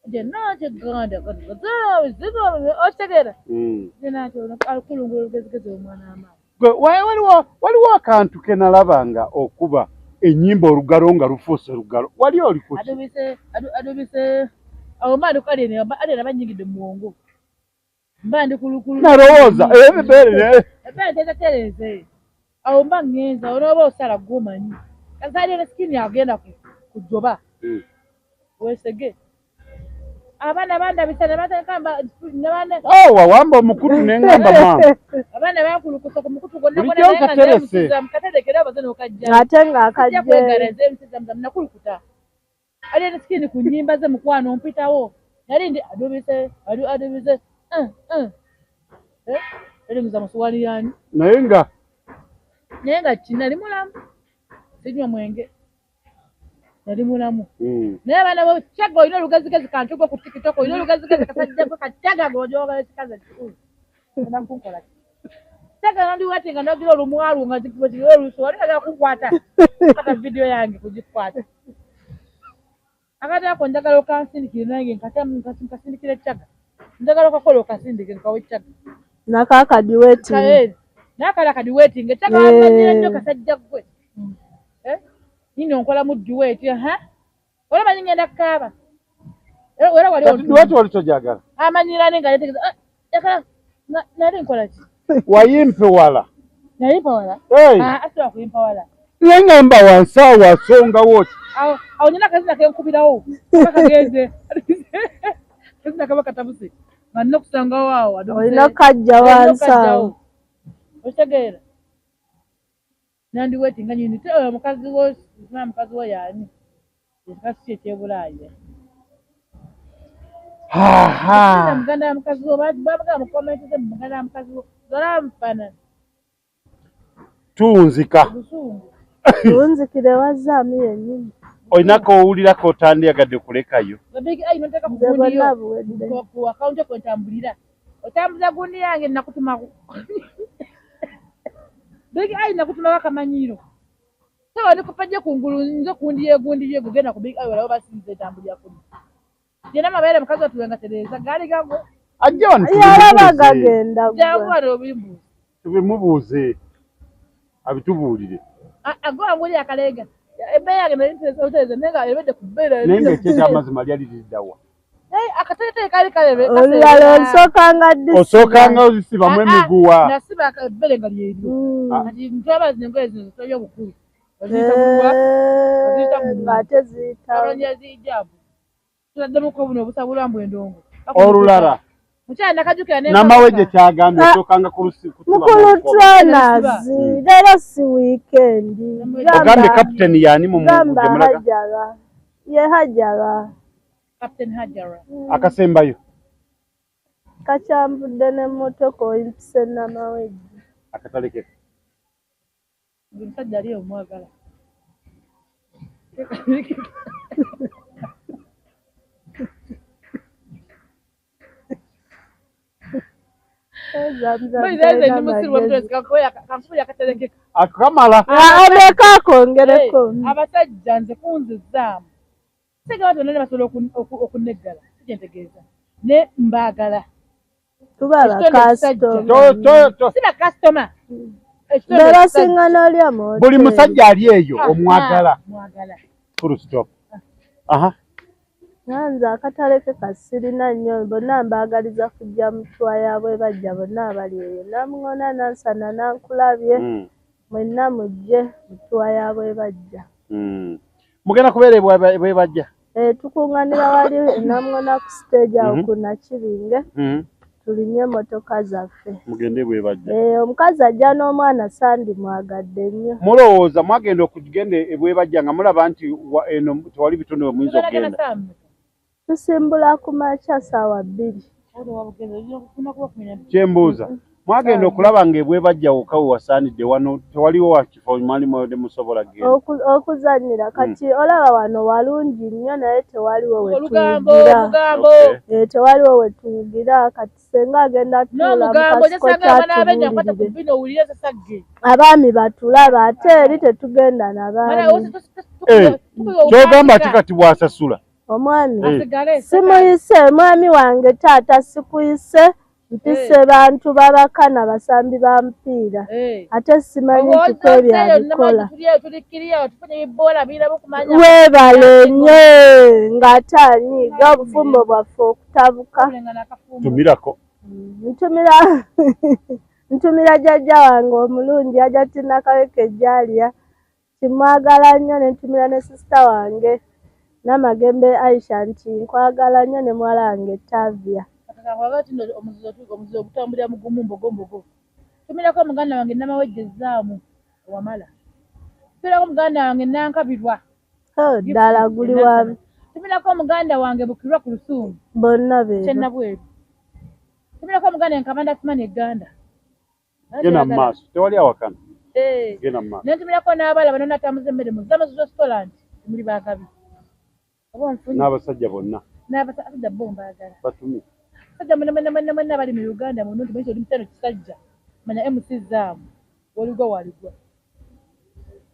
Gye naache ganda bizigo okitegeera. Gye naache akulungula olugezigezi omwana amaani. Gwe waliwo akantu ke nalaba nga okuba ennyimba olugalo nga lufuuse lugalo. Wali oli ku ki? Adubise awo mba ndi ku Alien Alien aba nnyingidde mu muwongo. Mba ndi ku lukulu. Nalowooza ebbeere Ebbeere tetetereeze. Awo mba ŋŋenze awo n'oba osala gw'omanyi. Kati Alien skin agenda kujoba. Weesege. Abaana bandabisa ne batandika ne Oh, wawamba omukutu ne ŋŋamba maama. Abaana bankulukusa ku mukutu gwonna Bulijjo gwonna naye nga nkaterese. nze mukaterekera abaze n'okajjayo. Ate ng'akajja Sijja kwegala nze MC Zamzam nakulukuta. Alien skin ku nnyimba ze mukwano mpitawo. Nali ndi adubise adubise. Eringiza mu suwaani yanyu. Naye nga Naye nga ki nali mulamu. Sinywa mwenge. Nali mulamu. Naye abaana bo Kyaga olina olugezigezi kantu gwo ku TikTok olina olugezigezi kasajja gwe kakyaga gw'ojooga ekikazi ekikulu. Ogenda kunkola ki? Kyaga nandi wati nga nogira olumwalu nga kiri olusu wali oyagala kunkwata. Kwata vidiyo yange kugikwata. Akati ako njagala okansindikire nange nkasindikire Kyaga. Njagala okakola okasindike nkawe Kyaga. Nako akadiwetingi. Kae n'akala kadiwetinga Kyaga wamanyira nnyo kasajja ggwe. Nyini onkolamu duet ha? Olaba ngenda kukaaba. Era wali kati duet wali togyagala. Amanyira ne nga yetegeeza yakala nali nkola ki? Wayimpe wala. Nayimpa wala? Hey. Asobola kuyimpa wala. Naye ngamba wansi awo asongawo ki? Awo nyina akazina ke nkubirawo. Kakagenze. Akazina kaba katabuse. Nga nina okusangawo awo. Olina kajja wansi awo. Okitegeera? Nandi wetinga nyini te oyo mukazi wo na mukazi wo yaani. Ekikazi ki eky'ebulaaya. Muganda wa mukazi wo babaga mu comment ze muganda wa mukazi wo. Zola mufaanana. Tuwunzika. Obusungu. Tuwunzikire wazzaamu yennyini. Olina k'owulira k'otandyagadde kulekayo. Big Eye noteeka ku Nze gundi yo. bwonna buwedde. Ku akawunti kwe ntambulira. Otambuza gundi yange nakutumako. Big Eye nakutumako akamanyiiro. So ndikupajje kungulu nze kundi ye gundi ye gugenda ku Big Eye walawo basinze entambulira kuli. Jena amabeere mukazi wattu nga tereeza gaali gago. Ajja wano Yalaba tubimubuuze. gagenda Jangu gwe. wano obimbuuze. Tubimubuuze. Abitubuulire. Agwa nguli akaleega. Ebbeeyi yange nali ntereza naye nga ebedde ku bbeere. Naye ng'ekyo eky'amazima lyali liriddawa. Naye akateeteeyi kaali kalebe. Olulala osookanga ddi? Osookanga ozisibamu emiguwa. Nasiba ebbere nga lyeryo. Kati ntwaba zino engoye zino zitali obukulu. Oziyita muguwa. Oziyita muguwa. Ng'ate ziyitawo. Abanya zijaabu. Tuzaddemuko buno obusabulwa mbu endongo. Olulala. Mukyala nakajjukira ne Namawejje kyagambye osookanga Mukulu Tronas, leero si wiikendi. Ogambye kapiteni yaani mu Gamba gye mulaga? Hajara. Ye Hajara. Captain Hajara. Akasembayo. Kakyambudde n'emmotoka oyimpise Namawejje. Akatale ke. Buli musajja ali omwagala. Akamala. Ameka akongereko. Abasajja nze kunzizaamu. Singa abantu bonna basobola okuneggala, si kye ntegeeza. Ne mbaagala. Tuba bakasitoma. Si bakasitoma. Be basinga n'olya mu Buli musajja ali eyo omwagala. Mwagala. Full stop. Aha. Nze akatale ke kasirina nnyo bonna mbaagaliza kujja mu ttwa yaabwe bajja bonna abali eyo. Namuŋoona Nansana Nankulabye mwenna mujje mu ttwa yaabwe bajja. Mugenda kubeera bwe bajja? Tukuŋŋaanira wali Namuŋoona ku stage awo ku Nakibinge. Tulinye emmotoka zaffe. Mugende bwe bajja. Omukazi ajja n'omwana sandimwagadde nnyo. Mulowooza mwagenda okugenda bwe bajja nga mulaba nti eno tewali bitundu we muyinza okugenda? Tusimbula ku makya ssaawa 2. Kyembuuza mwagenda okulaba nga ebwe bajja wokka we wasaanidde wano tewaliwo wakifo mwali musobola kugenda. Okuzannyira kati olaba wano walungi nnyo naye tewaliwo we tuwugira. Tewaliwo we tuwugira kati senga agenda tuula mu kasiko kyatubuulirire. Abaami batulaba ate eri tetugenda na baami. Ky'ogamba ki kati bw'asasula? Omwami simuyise mwami wange taata sikuyise mpise bantu babaka na basambi ba mupiira ate simanyi nti kwebyo abikola. Weebale nnyo ng'ate anyiiga obufumbo bwaffe okutabuka. Tumirako. Ntumira jjajja wange omulungi Hajati Nakaweke Jalia kimwagala nnyo ne ntumira ne sisita wange Namagembe Aisha nti nkwagala nnyo ne muwala wange Tavia. Omuzizo ogutambulira mugumu mbogombogo. Tumirako muganda wange Namawejje Zaamu wamala. Tumirako muganda wange Nankabirwa. Ddala guli wa. Tumirako muganda wange Bukirwa ku Lusungu. Bonna beebo. Kyennabweru. Tumirako muganda wange Kabanda Asumani Egganda. Genda mu maaso tewali awakana. Genda mu maaso. Ne ntumirako n'abaala bano n'atambuza emmere mu Zamazu restaurant muli baakabi. N'abasajja bonna. N'abasajja bo mbaagala. Batumye. Abasajja mwenna mwenna mwenna mwenna bali mu Uganda muno nti muyita oli musajja kisajja. Manya MC Zaamu. Waligwa waligwa.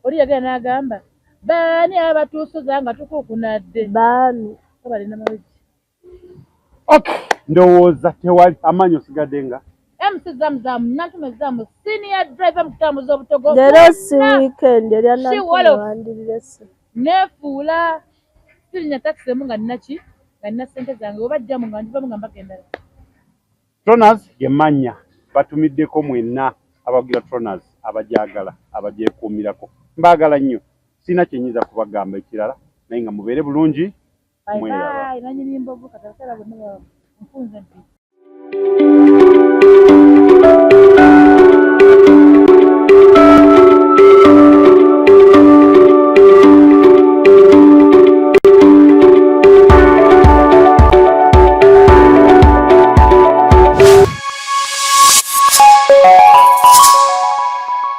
Oli yagenda n'agamba baani abatuusuza nga tukukunadde. Baani. Babale n'amawejje. Okay, ndowooza tewali amaanyi osigadde nga MC Zaamu Zaamu Nantume Zaamu senior driver mu kutambuza obutogo. Leero si weekend erya Nantume wandirirese. Neefuula sirinya takisi emu nga nina ki nga nina ssente zange oba jjamu nga ngivamu nga mbaka endala. Tronas ye mannya batumiddeko mwenna abawagira Tronas abagyagala abagyekuumirako. Mbaagala nnyo sirina kye nnyinza kubagamba ekirala naye nga mubeere bulungi mweraba. Bye bye nannyini mbogo kati abakyala bonna nfunze mpisa.